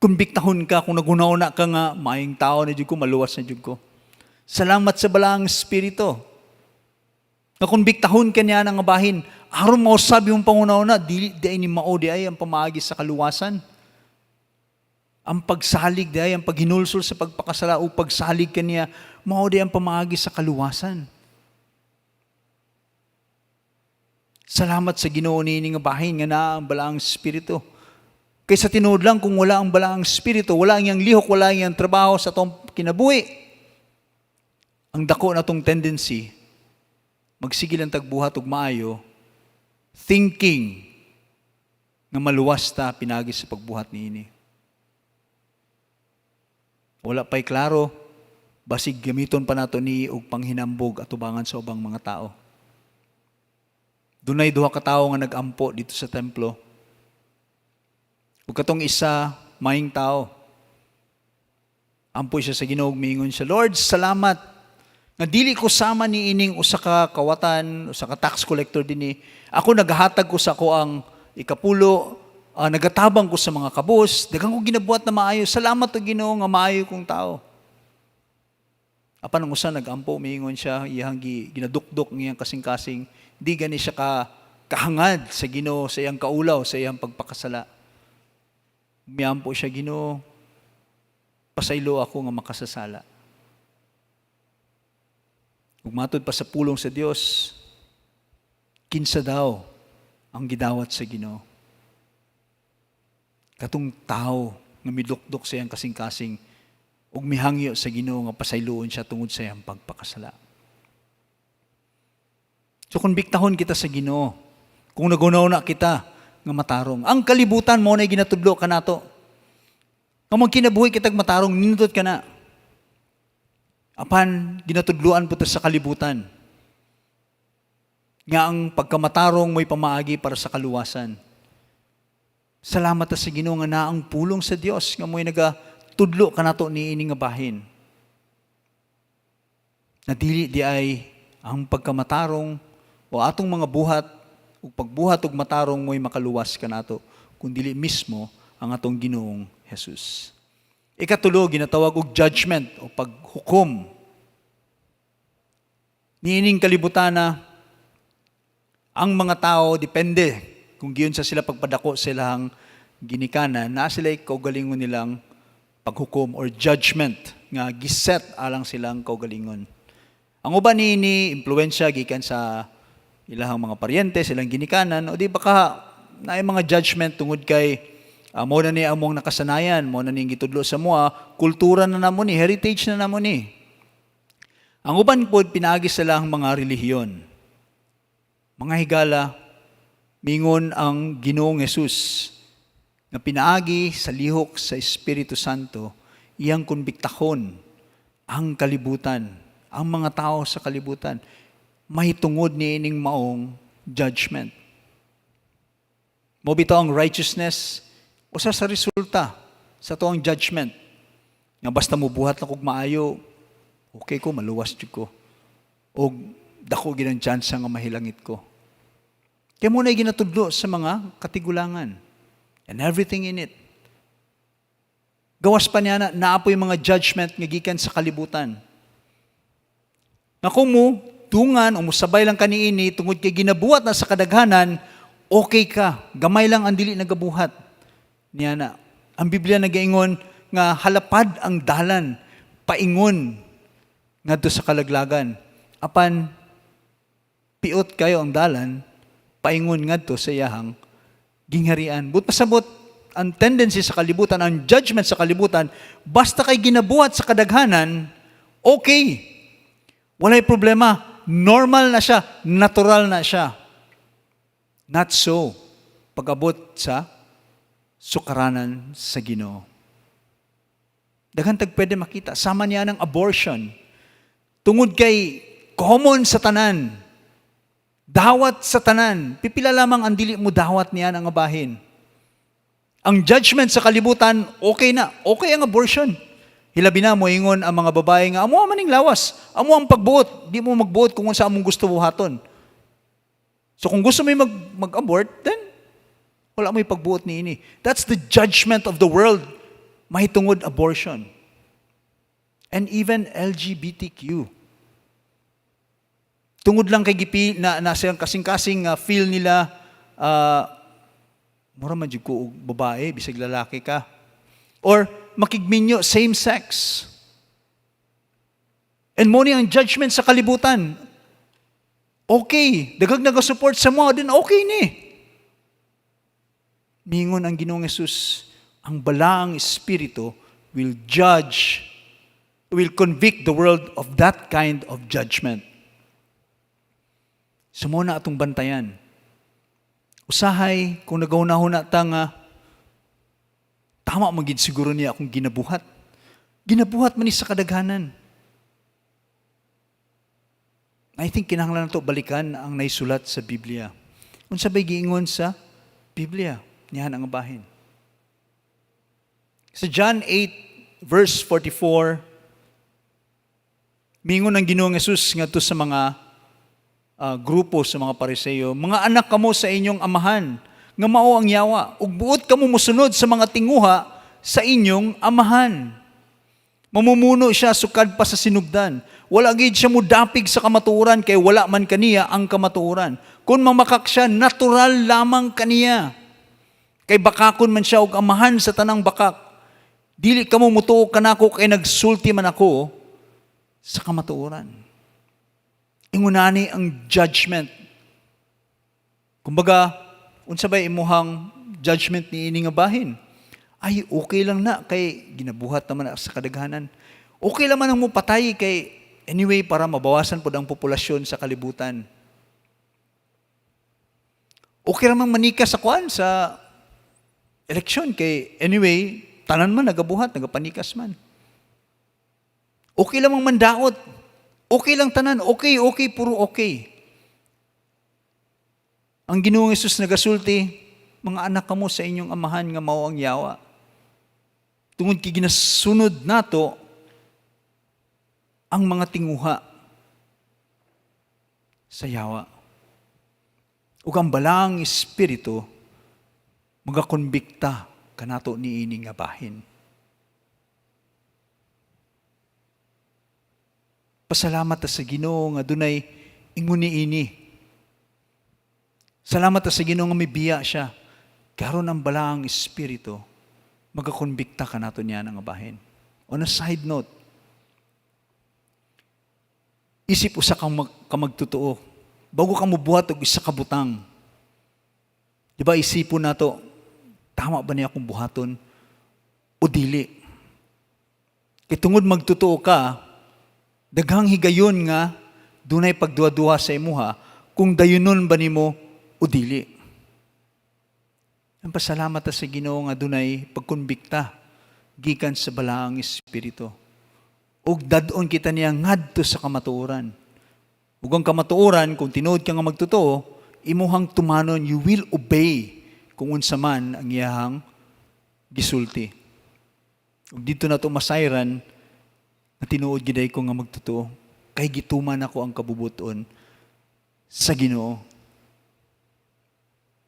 Kumbiktahon ka kung naghuna ka nga maayong tao na jud ko, maluwas na jud ko. Salamat sa Balaang Espiritu. Na kumbiktahon ka niya nga bahin, aron mausab yung panguna-una, dili di ay ni mao di ay ang pamaagi sa kaluwasan. Ang pagsalig di ay, ang paghinulsol sa pagpakasala o pagsalig kaniya, mao di ang pamaagi sa kaluwasan. Salamat sa Ginoo niini nga bahin nga naa ang Balaang Espiritu. Kaysa tinuod lang, kung wala ang Balaang Espiritu, wala ang iyang lihok, wala ang iyang trabaho sa atong kinabuhi. Ang dako na tong tendency, magsigil ang tagbuhat og maayo, thinking nga maluwas ta pinagi sa pagbuhat niini. Wala pa'y klaro, basig gamiton pa nato ni og panghinambog atubangan sa ubang mga tao. Dunay duha ka tawo nga nag-ampo dito sa templo. Ug katong isa, maayong tao. Ampo siya sa Ginoo, miingon siya, "Lord, salamat nga dili ko sama ni ining usa ka kawatan, usa ka tax collector dinhi. Ako, nagahatag ko sa ako ang ikapulo, nagatabang ko sa mga kabus, daghan ko ginabuhat na maayo. Salamat o Ginoo nga maayo kong tao." Apan ang usa nag-ampo, miingon siya, iyang ginadukdok ngiyang kasing-kasing, di gani siya ka kahangad sa Ginoo sa iyang kaulaw, sa iyang pagpakasala. Miampo siya, "Ginoo, pasaylo ako nga makasasala." Ug matod pa sa pulong sa Dios, kinsa daw ang gidawat sa Ginoo? Katong tao nga midukdok sa iyang kasing-kasing ug mihangyo sa Ginoo nga pasayloon siya tungod sa iyang pagpakasala. So konbiktahon kita sa Ginoo. Kung nagunaw na kita nga matarong. Ang kalibutan mo na ginatudlo kanato. Nga magkinabuhi kitag matarong, nindot ka na. Apan ginatudloan po ta sa kalibutan nga ang pagkamatarong mo'y pamaagi para sa kaluwasan. Salamat ta sa Ginoo nga naa ang pulong sa Dios nga mo'y nagatudlo kanato niini nga bahin. Na dili diay ang pagkamatarong o atong mga buhat ug pagbuhat og matarong mo'y makaluwas kanato, kundili mismo ang atong Ginoong Jesus. Ikatulo, ginatawag og judgment o paghukom. Niining kalibutan na ang mga tao, depende kung giunsa sila pagpadako sa ilang ginikanan, naa sila kaugalingon nilang paghukom or judgment nga giset alang silang kaugalingon. Ang uban niini, impluwensya gikan sa ilahang mga paryente, silang ginikanan, o di baka naay mga judgment tungod kay mo na ni among nakasanayan, mo na ni gitudlo sa amoa, kultura na namo ni, heritage na namo ni. Ang uban pod, pinaagi sa ilang mga relihiyon. Mga higala, mingon ang Ginoong Hesus nga pinaagi sa lihok sa Espiritu Santo, iyang konbiktahon ang kalibutan, ang mga tao sa kalibutan, mahitungod niining maong judgment. Mo bitaw ang righteousness usa sa resulta sa atuang judgment. Nga basta mo buhat lang kog maayo, okay ko, maluwas jud ko. Og dako gid ang chance nga mahilangit ko. Kaya mao na ginatudlo sa mga katigulangan. And everything in it. Gawas pa niya na naa poy mga judgment nga gikan sa kalibutan. Nga kung mo dungan o musabay lang kaniini tungod kay ginabuhat na sa kadaghanan, okay ka. Gamay lang ang dili nagabuhat. Niya na. Ang Biblia nagaingon nga halapad ang dalan paingon ngadto sa kalaglagan. Apan piot kayo ang dalan paingon ngadto sa iyahang gingharian. But pasabot ang tendency sa kalibutan, ang judgment sa kalibutan, basta kay ginabuhat sa kadaghanan, okay. Walay problema. Normal na siya. Natural na siya. Not so. Pag-abot sa sukaranan sa Ginoo. Daghan tag pwede makita. Sama niya ng abortion. Tungod kay common sa tanan. Dawat sa tanan. Pipila lamang ang dili mo dawat niya ang abahin. Ang judgment sa kalibutan, okay na. Okay ang abortion. Hilabi na moingon ang mga babae nga, "Amo maning lawas, amo ang pagbuot. Di mo magbuot kung unsa among gusto buhaton." So kung gusto mo mag-abort, then wala mo'y pagbuot niini. That's the judgment of the world mahitungod abortion. And even LGBTQ. Tungod lang kay gipi na na siyang kasing-kasing feel nila, mura man jud ko og babae bisag lalaki ka. Or makigminyo, same sex. And mo ni ang judgment sa kalibutan. Okay, daghang nag-support sa mo, din okay ni. Mingon ang Ginoong Hesus, ang Balaang Espiritu will judge, will convict the world of that kind of judgment. So mo na atong bantayan. Usahay, kung nagahuna-huna ta nga, tama man gid siguro niya akong ginabuhat. Ginabuhat man ni sa kadaghanan. I think kinahanglan nato balikan ang naisulat sa Biblia. Unsa bay giingon sa Biblia? Niyan ang bahin. Sa John 8 verse 44, mingon ang Ginoong Hesus ngadto sa mga grupo sa mga Pariseo, "Mga anak kamo sa inyong amahan, nga mao ang yawa, ug buot kamo mosunod sa mga tinguha sa inyong amahan. Mamumuno siya sukad pa sa sinugdan. Wala gid siya mudapig sa kamatuoran kay wala man kaniya ang kamatuoran. Kung mamakak siya, natural lamang kaniya. Kay bakakon man siya og amahan sa tanang bakak. Dili kamo mutuo kanako kay nagsulti man ako sa kamatuoran." Ingunani ang judgment. Kumbaga, unsa bay imuhang judgment niini nga bahin? Ay, okay lang na kay ginabuhat naman na sa kadaghanan. Okay lang man ang mupatay kay anyway para mabawasan pod ang populasyon sa kalibutan. Okay ra mang manikas sa kuan sa eleksyon kay anyway tanan man nagabuhat, nagapanikas man. Okay lang mang mandaot. Okay lang tanan. Okay, okay, puro okay. Ang Ginoong Hesus nagasulti, "Mga anak kamo sa inyong amahan nga mao ang yawa." Tungod kay ginasunod nato ang mga tinguha sa yawa. Ug ang Balaang Espiritu magakonbikta kanato niini nga bahin. Pasalamat ta sa Ginoo nga dunay ingon niini. Salamat ta sa Ginoo nga mibiya siya. Karon ang Balaang Espiritu magakonbikta kanato niya nga bahin. On a side note, isip usa kang ka magtotoo, bago ka mobuhat og isa ka butang, di ba isipon nato, tama ba niya akong buhaton o dili? Kay tungod magtotoo ka, daghang higayon nga dunay pagduha-duha sa imuha kung dayunon ba nimo o dili. Ang pasalamat ta sa Ginoo nga dunay pagkonbikta gikan sa Balaang Espiritu. Ug dad-on kita niya ngadto sa kamatuoran. Ug ang kamatuoran, kung tinuod ka nga magtotoo, imuhang tumanon, you will obey kung unsa man ang iyahang gisulti. Ug dito na to masayran na tinuod gyud ko nga magtotoo kay gituman ako ang kabubuton sa Ginoo.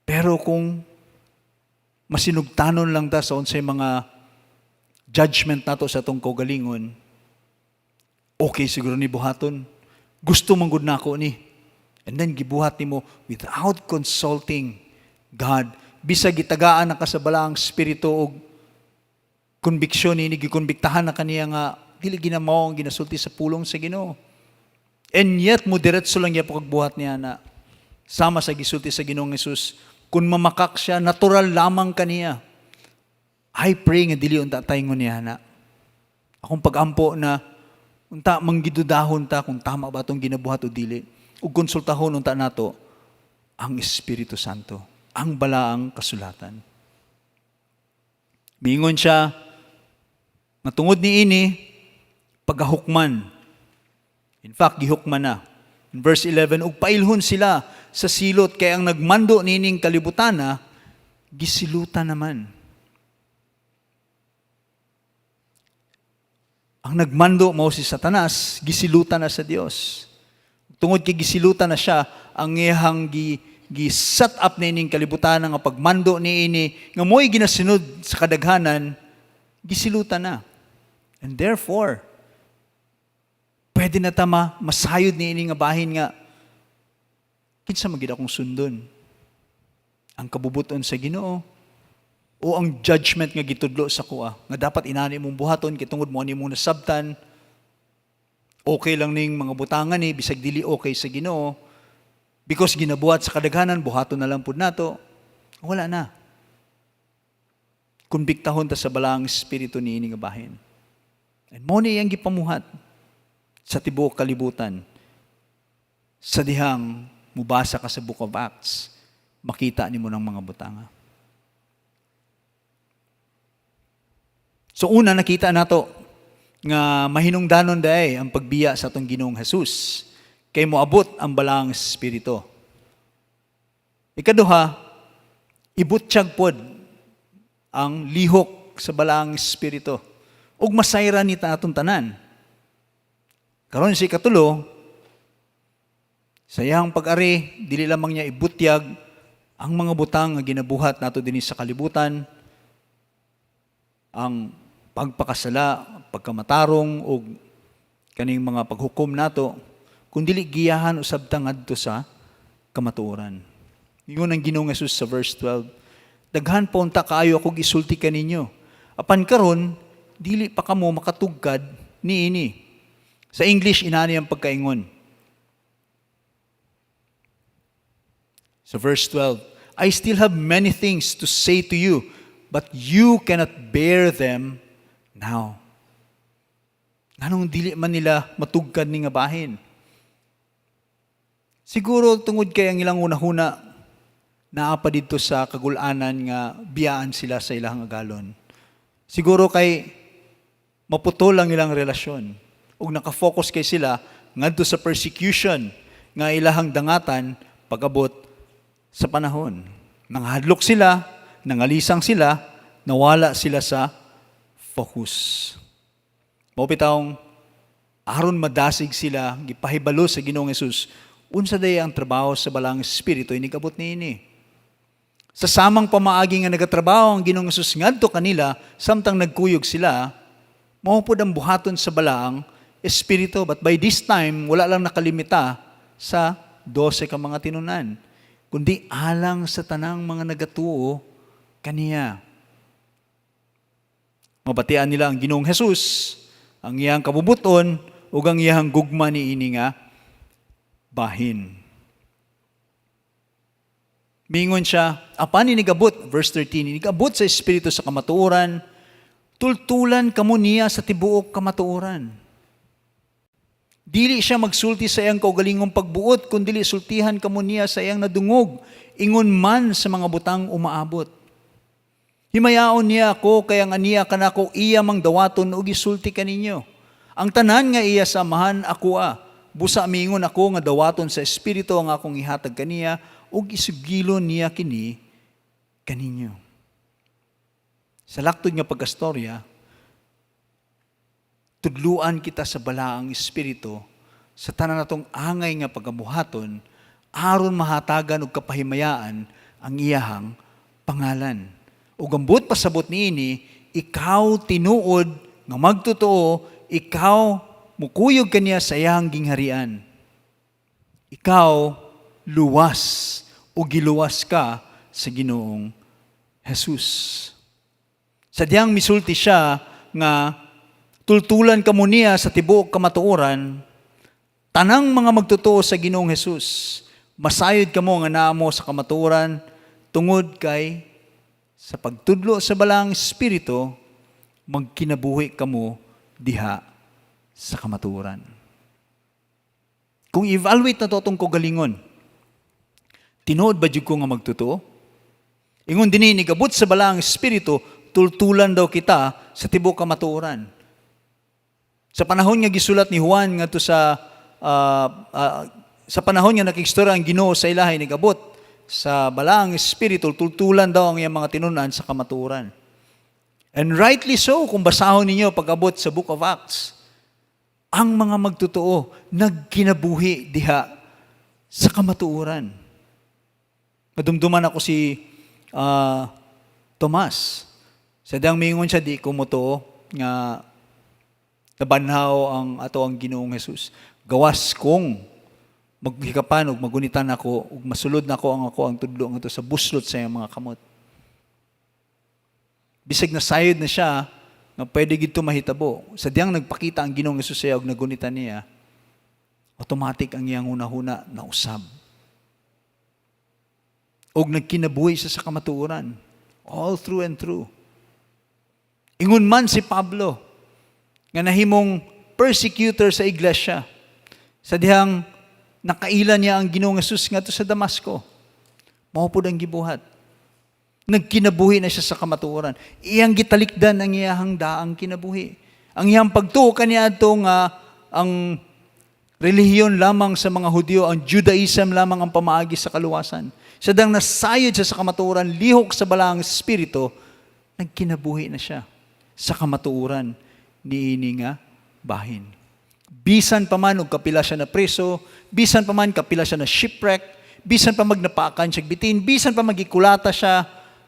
Pero kung masinugtanon lang ta sa unsay mga judgment nato sa atong kaugalingon, okay siguro ni buhaton. Gusto man gud nako ni. And then gibuhat nimo without consulting God. Bisag gitagaan na ka sa Balaang Espiritu og konbiksyon ini, gikonbiktahan na kaniya nga dili ginamao ang ginasulti sa pulong sa Ginoo. And yet mo diretso lang gyapon kag buhat niya na sama sa gisulti sa Ginoong Hesus, kung mamakak siya, natural lamang kaniya. I pray nga dili unta tayo niya na. Akong pagampo na unta manggidudahon ta kung tama ba itong ginabuhat o dili. Ug konsultahon unta nato ang Espiritu Santo, ang Balaang Kasulatan. Miingon siya, matungod ni ini, pagahukman. In fact, gihukman na. In verse 11, ug pailhon sila sa silot kay ang nagmando nining kalibutana, gisilutan naman. Ang nagmando mao si Satanas, gisilutan na sa Dios. Tungod kay gisilutan na siya, ang iyahang gi set up nining kalibutan nga pagmando niini nga mo'y ginasunod sa kadaghanan, gisilutan na. And therefore, pwede na ta masayod niini nga bahin nga kinsa man gid akong sundon? Ang kabubuton sa Ginoo o ang judgment nga gitudlo sa kuha nga dapat inani mong buhaton kay tungod mo ani mong nasabtan, okay lang ning mga butangan ni bisag dili okay sa Ginoo, because ginabuhat sa kadaghanan, buhaton na lang pud nato? Wala na. Konbiktahon ta sa Balaang Espiritu niini nga bahin. And mo ni iyang gipamuhat sa tibuok kalibutan sa dihang mubasa ka sa Book of Acts, makita nimo ng mga butanga. So una, nakita nato nga mahinungdanon day ang pagbiya sa atong Ginoong Jesus kay moabot ang Balaang Espiritu. Ikaduha, ibutyag pod ang lihok sa Balaang Espiritu ug masayra ni ta atong tanan. Karon si katulo, sa iyang pag-ari, dili lamang niya ibutyag ang mga butang nga ginabuhat nato dinhi sa kalibutan, ang pagpakasala, pagkamatarong ug kaning mga paghukom nato, kundili giyahan usab ta ngadto sa kamatuoran. Ingon ang Ginoong Hesus sa verse 12, "Daghan pa unta kaayo ako gisulti kaninyo. Apan karon dili pa kamo makatugkad niini." Sa English, inani ang pagkaingon. Sa verse 12, "I still have many things to say to you, but you cannot bear them now." Nganong dili man nila matugkad ni nga bahin? Siguro tungod kay ang ilang unahuna naa pa didto sa kagulanan nga biyaan sila sa ilang agalon. Siguro kay maputol ang ilang relasyon. Ug naka-focus kay sila ngadto sa persecution nga ilahang dangatan pag-abot sa panahon. Nangahadlok sila, nangalisang sila, nawala sila sa focus. Mao bitawng aron madasig sila, gipahibalo sa Ginoong Hesus unsa day ang trabaho sa Balaang Espiritu inig-abot niini. Sa samang pamaagi nga nagatrabaho ang Ginoong Hesus ngadto kanila samtang nagkuyog sila, mao pod ang buhaton sa Balaang Espiritu. But by this time, wala lang nakalimita sa 12 ka mga tinunan, kundi alang sa tanang mga nagatuo kaniya. Mabatian nila ang Ginoong Hesus, ang iyang kabubuton, ug ang iyang gugma niini nga bahin. Mingon siya, apan inigabot, verse 13, inigabot sa Espiritu sa kamatuoran, tultulan kamo niya sa tibuok kamatuoran. Dili siya magsulti sa iyang kaugalingong pagbuot, kundi sultihan kamo niya sa iyang nadungog, ingon man sa mga butang umaabot. Himayaon niya ako, kay ang aniya kanako iya mang dawaton ug isulti kaninyo. Ang tanan nga iya sa Amahan, akoa. Busa miingon ako nga dawaton sa Espiritu ang akong ihatag kaniya ug isugilon niya kini kaninyo. Sa laktod nga pagkastorya, tudluan kita sa Balaang Espiritu sa tanan natong angay nga pagabuhaton aron mahatagan og kapahimayaan ang iyahang pangalan. Ug ang buot pasabot niini, ikaw tinuod nga magtotoo, ikaw mukuyog kaniya sa iyang gingharian. Ikaw luwas o giluwas ka sa Ginoong Jesus. Sa diyang misulti siya nga tultulan kamo niya sa tibuok kamatuoran, tanang mga magtotoo sa Ginoong Jesus, masayod kamo nga naa mo sa kamatuoran tungod kay sa pagtudlo sa Balaang Espiritu, magkinabuhi kamo diha sa kamatuoran. Kung evaluate nato atong kaugalingon, tinuod ba jud ko nga magtotoo? Ingon dinhi, nigabot sa Balaang Espiritu, tultulan daw kita sa tibuok kamatuoran. Sa panahon nga gisulat ni Juan ngadto sa panahon nga nakigstorya ang Ginoo sa ilahay, nigabot sa Balaang Espiritu, tultulan daw ang iyang mga tinunan sa kamatuoran. And rightly so, kung basahon ninyo pag-abot sa Book of Acts, ang mga magtotoo nagkinabuhi diha sa kamatuoran. Madumduman ako si Tomas. Sa diyang mingon siya, "Di ko motuo nga nabanhaw ang ato ang Ginoong Jesus. Gawas kung maghikapan ug magunitan ako ug masulod nako ang ako ang tudlo ngadto sa buslot sa iyang mga kamot." Bisag nasayod na siya nga pwede gito mahitabo. Sa diyang nagpakita ang Ginoong Jesus sa iya ug nagunitan niya, automatic ang iyang hunahuna nausab. Og nagkinabuhi siya sa kamatuoran. All through and through. Ingon man si Pablo, nga nahimong persecutor sa iglesia, sa dihang nakaila niya ang Ginoong Jesus ngadto sa Damasco, mao pod ang gibuhat. Nagkinabuhi na siya sa kamatuoran. Iyang gitalikdan ang iyahang daang kinabuhi. Ang iyang pagtuo kaniadto nga ang relihiyon lamang sa mga Hudyo, ang Judaism lamang ang pamaagi sa kaluwasan. Sa dang nasayod siya sa kamatuoran, lihok sa Balaang Espiritu, nagkinabuhi na siya sa kamatuoran niini nga bahin. Bisan pa man og kapila siya na preso, bisan pa man kapila siya na shipwreck, bisan pa magnapakan siya bitin, bisan pa magikulata siya,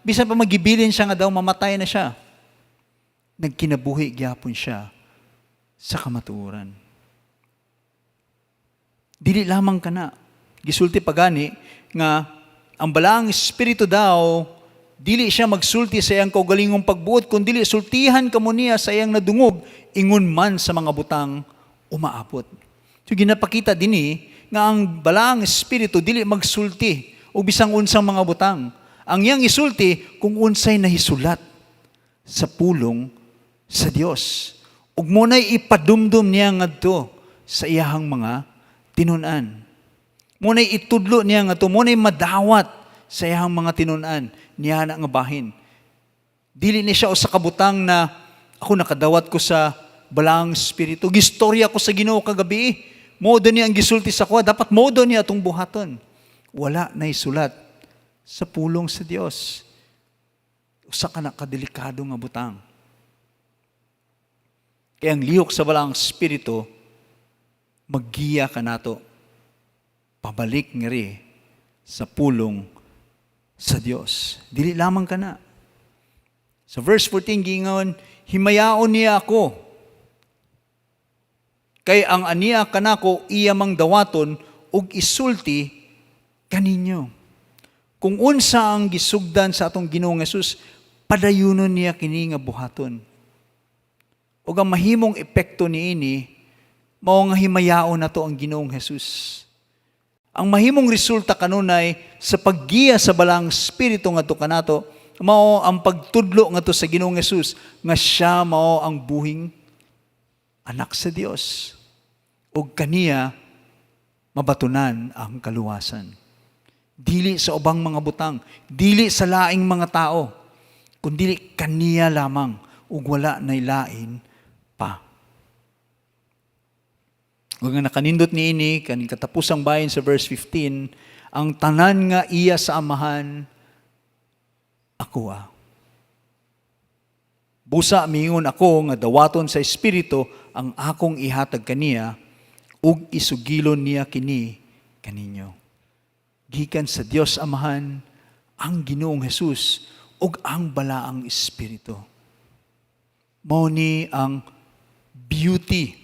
bisan pa magibilin siya nga daw mamatay na siya, nagkinabuhi gyapon siya sa kamatuoran. Dili lamang kana. Gisulti pa gani nga ang Balaang Espiritu daw, dili siya magsulti sa iyang kaugalingong pagbuot, kundi sultihan kamo niya sa iyang nadungog, ingon man sa mga butang umaabot. So ginapakita dinhi nga ang Balaang Espiritu dili magsulti o bisang unsang mga butang. Ang iyang isulti kung unsay nahisulat sa pulong sa Dios. Ug mao nay ipadumdum niya ngadto sa iyahang mga tinun-an. Mao nay itudlo niya ngadto, mao nay madawat sa iyahang mga tinun-an niya na nga bahin. Dili ni siya usa ka butang na ako nakadawat ko sa Balaang Espiritu. Gistorya ko sa Ginoo kagabi. Mao niya ang gisulti sa akoa, dapat mao niya atong buhaton. Wala na isulat sa pulong sa Dios. Usa ka na kadelikado nga butang. Kaya ang lihok sa Balaang Espiritu, maggiya ka nato pabalik ngari sa pulong sa Dios. Dili lamang ka na. Sa verse 14, giingon, "Himayaon niya ako. Kay ang aniya kanako iya mang dawaton ug isulti kaninyo." Kung unsa ang gisugdan sa atong Ginoong Hesus, padayunon niya kini nga buhaton. Ug ang mahimong epekto niini, mao nga himayaon nato ang Ginoong Hesus. Ang mahimong resulta kanunay sa paggiya sa Balaang Espiritu ngadto kanato, mao ang pagtudlo ngadto sa Ginoong Hesus nga siya mao ang buhing anak sa Dios. Ug kaniya mabatunan ang kaluwasan. Dili sa ubang mga butang, dili sa laing mga tao, kundi kaniya lamang ug wala nay lain pa. Ug nga nakanindot niini kaning katapusang bahin sa verse 15, "Ang tanan nga iya sa Amahan, ako ah. Busa miingon ako nga dawaton sa Espiritu ang akong ihatag kaniya ug isugilon niya kini kaninyo." Gikan sa Dios Amahan, ang Ginoong Hesus ug ang Balaang Espiritu. Mao ni ang beauty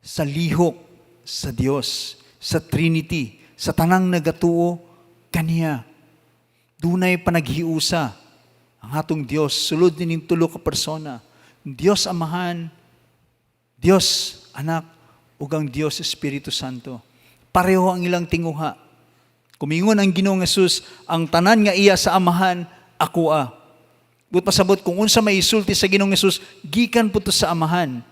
sa lihok sa Dios, sa Trinity, sa tanang nagatuo kaniya. Dunay panaghiusa ang atong Dios sulod nining tulo ka persona. Dios Amahan, Dios Anak, ug ang Dios Espiritu Santo. Pareho ang ilang tinguha. Kumingon ang Ginoong Hesus, "Ang tanan nga iya sa Amahan, ako a." Buot pasabot, kung unsa may isulti sa Ginoong Hesus, gikan po to sa Amahan.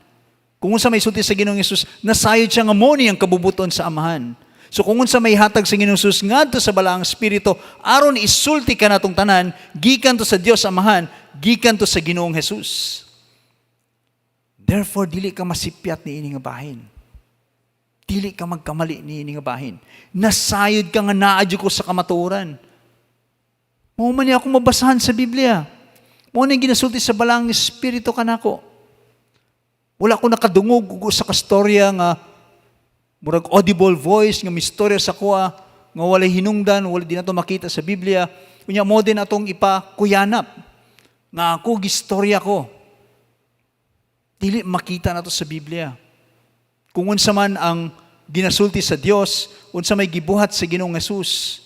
Kung unsa may isulti sa Ginoong Hesus, nasayod siya nga mo ni ang kabubuton sa Amahan. So kung unsa may hatag sa Ginoong Hesus ngadto sa Balaang Espiritu aron isulti kanatong tanan, gikan to sa Dios Amahan, gikan to sa Ginoong Hesus. Therefore, dili ka masipyat niini nga bahin. Dili ka magkamali niini nga bahin. Nasayod ka nga naa ko sa kamatuoran. Mao man niya akong mabasahan sa Biblia. Mao ni ginasulti sa Balaang Espiritu kanako. Wala ko nakadungog og usa ka storya nga murag audible voice nga mistorya sa akoa nga walay hinungdan, wala di nato makita sa Biblia. Unya mo din atong ipakuyanap nga ako gistorya ko. Dili makita nato sa Biblia. Kung unsa man ang ginasulti sa Dios, unsa may gibuhat sa Ginoong Hesus,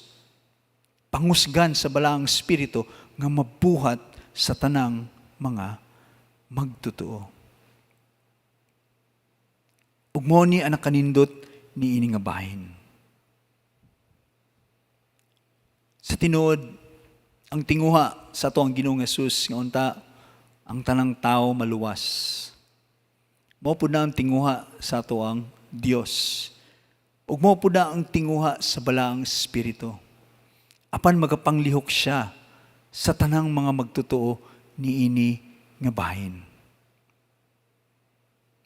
pangusgan sa Balaang Espiritu nga mabuhat sa tanang mga magtotoo. Ug mo ni ang nakanindot niini nga bahin. Sa tinuod, ang tinguha sa ato ang Ginoong Hesus nga unta ang tanang tao maluwas. Mao pud na ang tinguha sa ato ang Dios. Ug mao pud na ang tinguha sa Balaang Espiritu. Apan magapanglihok siya sa tanang mga magtotoo niini nga bahin.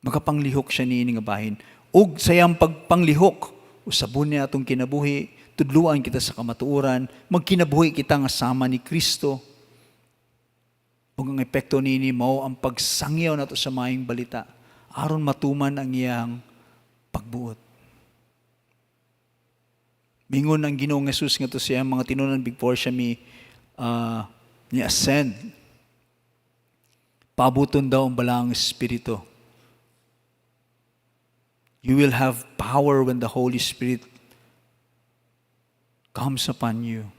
Magapanglihok siya niini nga bahin. Ug sa iyang pagpanglihok, usabon niya atong kinabuhi, tudluan kita sa kamatuoran, magkinabuhi kita nga sama ni Kristo. Ug ang epekto niini mao ang pagsangyaw nato sa maayong balita aron matuman ang iyang pagbuot. Mingon ang Ginoong Hesus ngadto sa iyang mga tinunan before siya mi ni ascend. Paabuton daw ang Balaang Espiritu. "You will have power when the Holy Spirit comes upon you.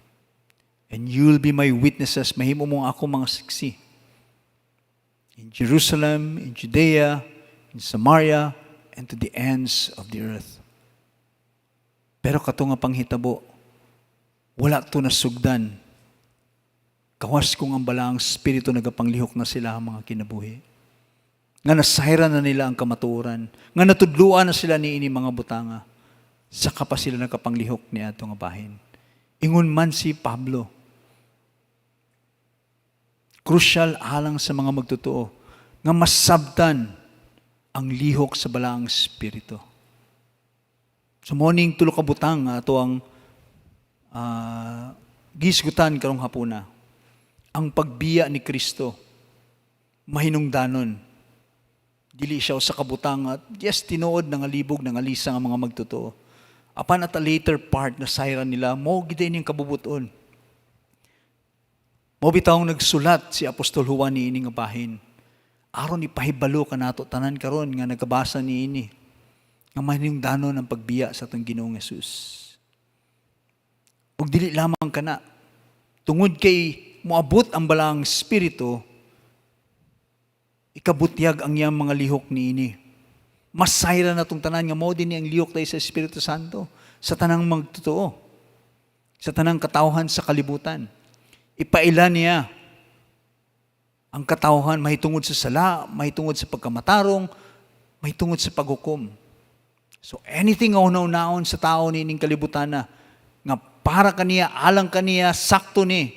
And you will be my witnesses." Mahimo mo ako mga saksi. "In Jerusalem, in Judea, in Samaria, and to the ends of the earth." Pero kato nga panghitabo, wala to nasugdan. Gawas kung ang Balaang Espiritu nagapanglihok na sila ang mga kinabuhi. Nga nasayran na nila ang kamatuoran. Nga natudluan na sila niini mga butanga. Saka pa sila nakapanglihok ni ato nga bahin. Ingon man si Pablo, crucial alang sa mga magtotoo nga masabtan Ang lihok sa Balaang Espiritu. So mao ning tulo ka butang nga ato ang gisgutan karong hapuna. Ang pagbiya ni Kristo mahinungdanon. Dili siya usa ka butang at yes, tinuod, nangalibog, nangalisa ang mga magtotoo. Apan at a later part na sayran nila mao gid ning kabubuton. Mao bitawng nagsulat si Apostol Juan niini nga bahin aron ipahibalo kanato tanan karon nga nagabasa niini nga mahinungdanon ang pagbiya sa atong Ginoong Hesus. Ug dili lamang kana, tungod kay moabot ang Balaang Espiritu, ikabutyag ang iyang mga lihok niini. Masayran natong tanan nga mao din ang lihok tayo sa Espiritu Santo sa tanang magtotoo, sa tanang katawhan sa kalibutan. Ipaila niya ang katawhan mahitungod sa sala, mahitungod sa pagkamatarong, mahitungod sa paghukom. So anything nga hunahunaon sa tao niining kalibutan na nga para kaniya, alang kaniya, sakto ni,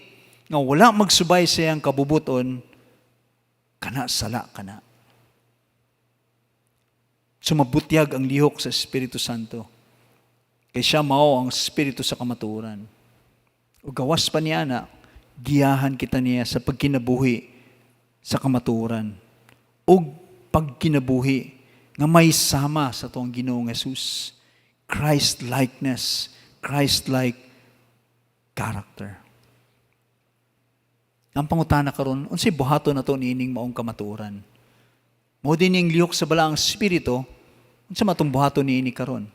nga wala magsubay sa iyang kabubuton, kana sala kana. Sumabutyag ang lihok sa Espiritu Santo. Kay siya mao ang Espiritu sa kamatuoran. O gawas pa niya na, giyahan kita niya sa pagkinabuhi sa kamatuoran. Ug pagkinabuhi nga may sama sa atong Ginoong Jesus. Christ-likeness, Christ-like character. Ang pangutana karon, unsay buhaton nato niining maong kamatuoran? Mao din ning lihok sa Balaang Espiritu, unsa man atong buhaton niini karon?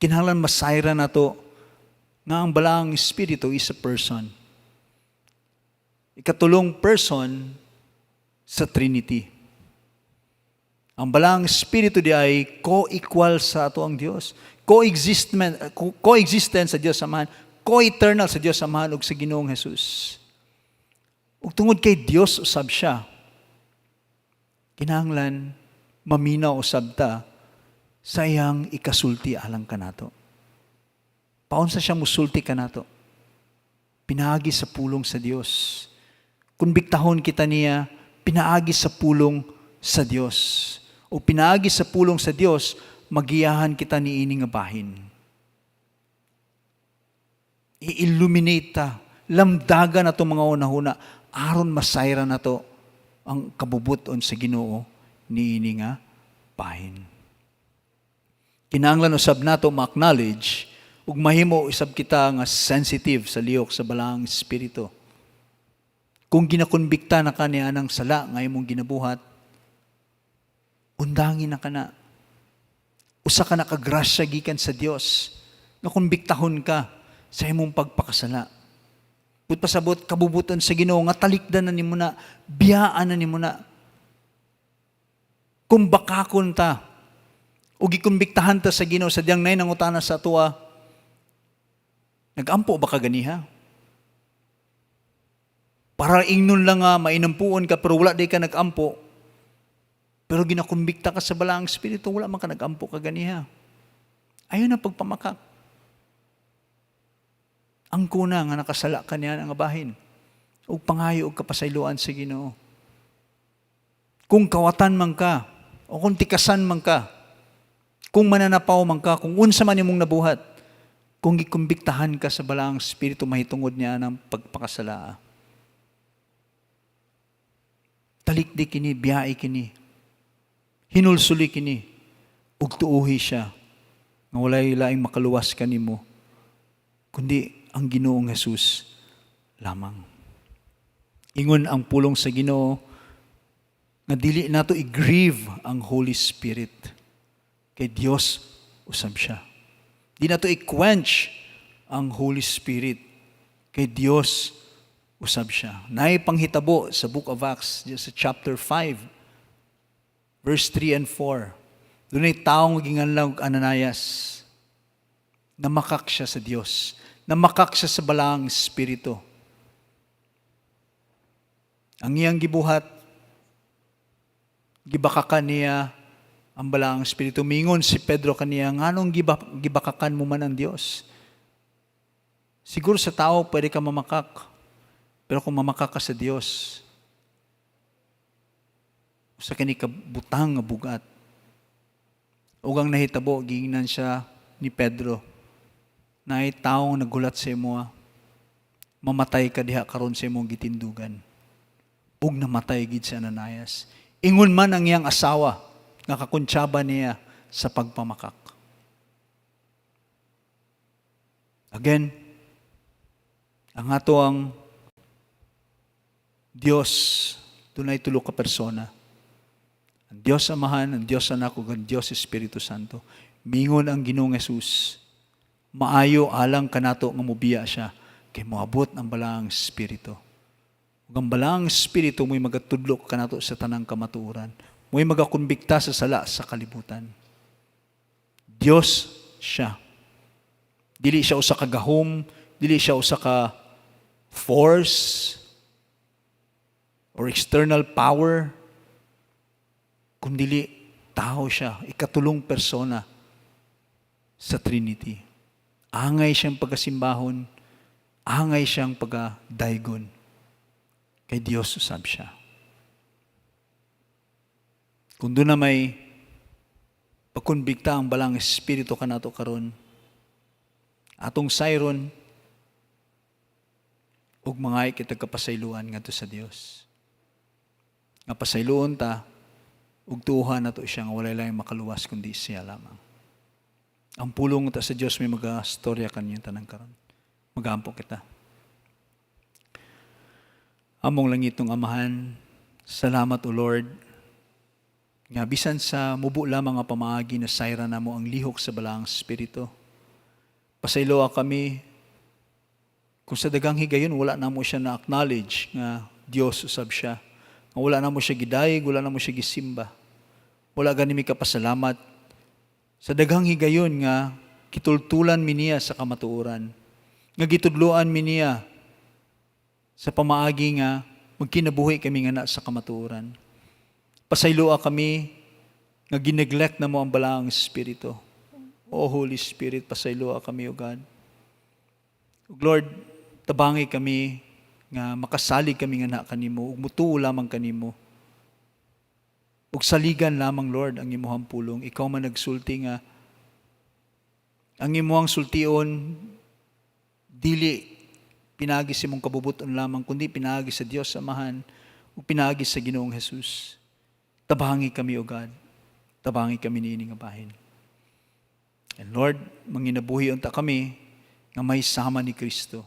Kinahanglan masayran nato nga ang Balaang Espiritu is a person. Ikatulong person sa Trinity. Ang Balaang Espiritu di ay co-equal sa ato ang Dios. Coexistent sa Dios Amahan, co-eternal sa Dios Amahan ug sa Ginoong Jesus. Ug tungod kay Dios usab siya, kinahanglan maminaw usab ta sa iyang ikasulti alang kanato. Paunsa siya musulti kanato? Pinaagi sa pulong sa Dios. Kunbiktahon kita niya, pinaagi sa pulong sa Dios. O pinaagi sa pulong sa Dios, magiyahan kita niini nga bahin. I-illuminate ta, lamdagan nato mga hunahuna, aron masayran nato ang kabubuton sa Ginoo niini nga bahin. Kinahanglan usab nato ma-acknowledge ug mahimo usab kita nga sensitive sa lihok sa Balaang Espiritu. Kung ginakonbikta na ka niya ng sala nga imong ginabuhat, undangin na ka na. Usa ka na kagrasya gikan sa Dios nga konbiktahon ka sa imong pagpakasala. Buot pasabot, kabubuton sa Ginoo nga talikdan na nimo na, biyaan na nimo na. Kung bakakon ta, o gikumbiktahan ta sa Ginoo sa diyang nay nangutana sa atoa, "Nagampo ba ka ganiha?" Para ingnon lang nga mainampuon ka pero wala di ka nagampo. Pero ginakumbikta ka sa Balaang Espiritu, wala man ka nagampo ka ganiha. Ayaw na pagpamakak. Ang kuna nga nakasala ka niya ang bahin. Ug pangayo og kapasayloan sa Ginoo. Kung kawatan man ka, o kung tikasan man ka, kung mananapaw man ka, kung unsa man imong nabuhat, kung gikumbiktahan ka sa Balaang Espiritu mahitungod niya ng pagpakasala, talikdi kini, biyai kini, hinulsuli kini, ug tuuhi siya, nga walay laing makaluwas kanimo, kundi ang Ginoong Jesus lamang. Ingon ang pulong sa Ginoo nga dili nato i-grieve ang Holy Spirit. Kay Dios usab siya. Di nato i-quench ang Holy Spirit. Kay Dios usab siya. Naay panghitabo sa Book of Acts sa chapter 5 verse 3 and 4. Dunay taong ginganlan og Ananias. Namakak siya sa Dios. Namakak siya sa Balaang Espiritu. Ang iyang gibuhat, gibakakan niya ang Balaang Espiritu. Mingon si Pedro kaniya, "Nganong gibakakan mo man ang Dios?" Siguro sa tao pwede ka mamakak. Pero kung mamakak ka sa Dios, Usa kini ka butang nga bugat. Ug ang nahitabo, giingnan siya ni Pedro, "Naay tawo naghulat sa imo, mamatay ka diha karon sa imong gitindugan." Ug namatay gid si Ananias. Ingon man ang iyang asawa nga kakuntsaba niya sa pagpamakak. Again, ang ato ang Dios, dunay tulo ka persona. Ang Dios Amahan, ang Dios Anak, ug ang Dios Espiritu Santo. Mingon ang Ginoong Jesus, "Maayo alang kanato nga mubiya siya, kay moabot ang Balaang Espiritu. Ug ang Balaang Espiritu mo'y magatudlo kanato sa tanang kamatuoran. Mo'y magakumbikta sa sala sa kalibutan." Dios siya. Dili siya usa ka gahom, dili siya usa ka force or external power, kundili tao siya, ikatulong persona sa Trinity. Angay siyang pagkasimbahon, angay siyang pagdaygon. Kay Dios usab siya. Kung duna may pagkumbikta ang Balaang Espiritu kanato karon, atong sayron ug mangay kita kapasayloan ngadto sa Dios. Nga pasayloon ta ug tuuhan nato siya nga walay laing makaluwas kundi siya lamang. Ang pulong ta sa Dios may magastorya kaninyong tanan karon. Magampo kita. Among langitnong Amahan, salamat, O Lord, nga bisan sa mubo lamang nga pamaagi na sayra namo ang lihok sa Balaang Espiritu. Pasayloa kami kung sa daghang higayon wala namo siya na acknowledge nga Dios usab siya. Nga wala namo siya gidayeg, wala namo siya gisimba. Wala gani mi kapasalamat sa daghang higayon nga kitultulan mi niya sa kamatuoran. Nga gitudloan mi niya sa pamaagi nga magkinabuhi kami nga na sa kamatuoran. Pasayloa kami nga gineglect namo ang Balaang Espiritu. O Holy Spirit, pasayloa kami, O God. O Lord, tabangi kami nga makasalig kami nga na kanimo, ug mutuo lamang kanimo. Ug saligan lamang, Lord, ang imuhang pulong. Ikaw man nagsulti nga ang imuhang sultion dili pinagi sa imong kabubuton lamang, kundi pinagi sa Dios Amahan ug pinagi sa Ginoong Jesus. Tabangi kami, O God. Tabangi kami niini nga bahin. And Lord, manginabuhi unta kami nga may sama ni Kristo.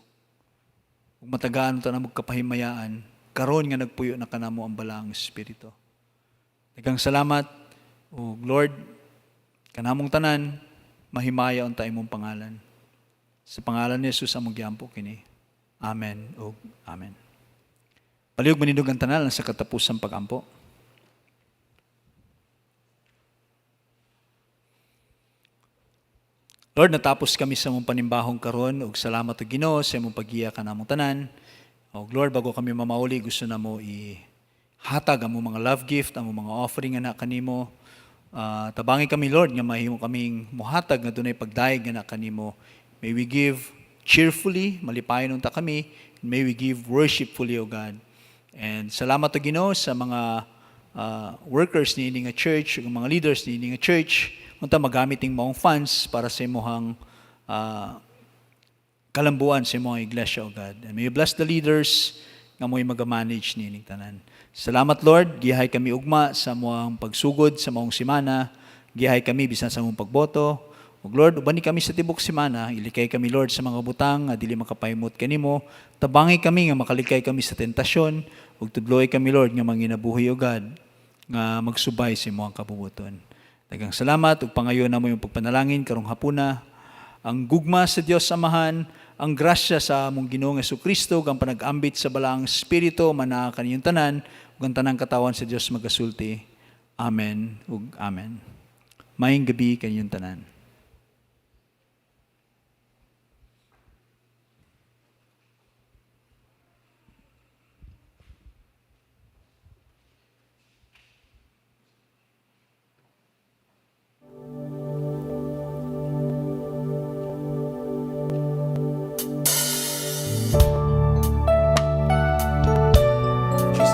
Ug matagaan unta namo kapahimayaan karon nga nagpuyo na kanamo ang Balaang Espiritu. Daghang salamat, o Lord, kanamong tanan, mahimaya unta imong pangalan. Sa pangalan ni Jesus among giampo kini. Amen ug amen. Palihog manindog ang tanan sa katapusang pagampo. Lord, natapos kami sa mong panimbahong karon ug salamat og Ginoo sa imong paggiya kanamong tanan. Og Lord, bago kami mamauli, gusto namo i hatag ang mga love gift, ang mga offering nga na kanimo. Tabangi kami, Lord, nga mahimo kaming muhatag nga dunay pagdayeg nga na kanimo. May we give cheerfully, malipayon unta kami. May we give worshipfully, O God. And salamat o Ginoo sa mga workers niini nga church, ug mga leaders niini nga church, unta magamit ning maong funds para sa imong kalambuan sa imong iglesia, O God. And may you bless the leaders nga mo'y maga-manage niining tanan. Salamat, Lord, giyahay kami ugma sa among pagsugod sa maong simana, giyahay kami bisan sa among pagboto. Ug Lord, ubani kami sa tibok simana, ilikay kami, Lord, sa mga butang nga dili makapahimot kanimo. Tabangi kami nga makalikay kami sa tentasyon, ug tudloy kami, Lord, nga manginabuhi, O God, nga magsubay sa imong kabubuton. Daghang salamat ug pangayo namo yung pagpanalangin karong hapuna. Ang gugma sa Dios Amahan, ang grasya sa among Ginoong Kristo, ug ang panag-ambit sa Balaang Espiritu manaa kaninyong tanan, ug ang tanang katawan sa Dios magasulti. Amen ug amen. Maayong gabi kaninyong tanan.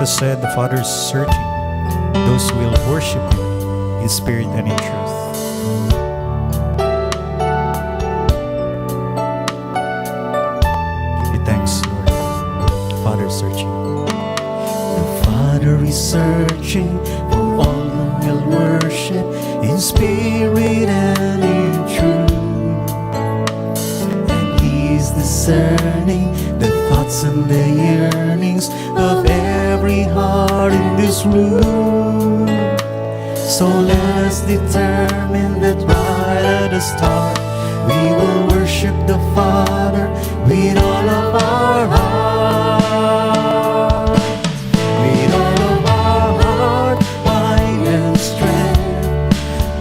Jesus said the Father is searching Those who will worship Him in spirit and in truth. Give you thanks, Lord. Father is searching. The Father is searching for all who will worship in spirit and in truth. And He is discerning the thoughts and the yearnings of every heart in this room. So let us determine that right at the start we will worship the Father with all of our heart. With all of our heart, mind, and strength.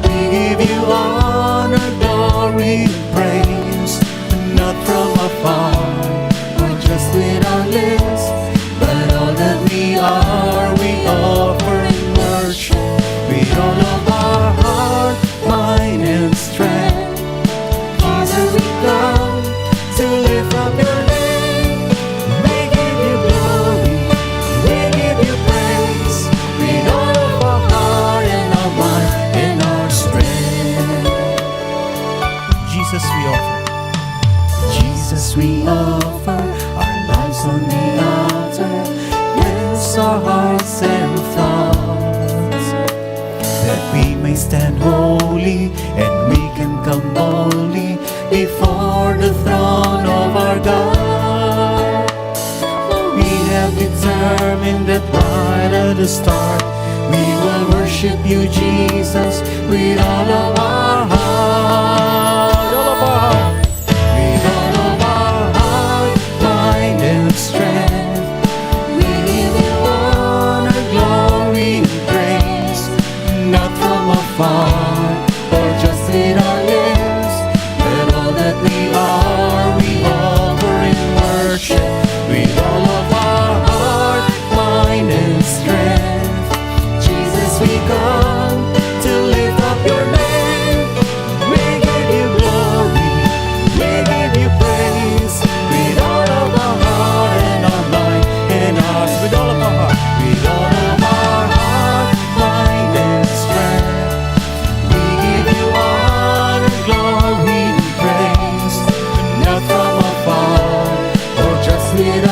We give you honor, glory, and praise, not from afar or just with our lips, but all that we are, we offer in worship. With all of our heart, mind, and strength. Jesus, we come to lift up your name. We give you glory, we give you praise, with all of our heart and our mind and our strength. Jesus, we offer. Jesus, we offer our lives on the altar. Cleanse our hearts and thoughts, that we may stand holy and we can come boldly before the throne of our God. We have determined that right at the start we will worship you, Jesus, with all of our heart, all of our heart, with all of our heart, mind, and strength. We give you honor, glory, and praise, not from afar or just with our lips, but all that we are, we offer in worship with all of our heart, mind, and strength. Jesus, we come to lift up your name. We give you glory, we give you praise, with all of our heart and our mind and our with all of our heart, with all of our heart, mind, and strength. We give you honor, glory, and praise, not from afar or just with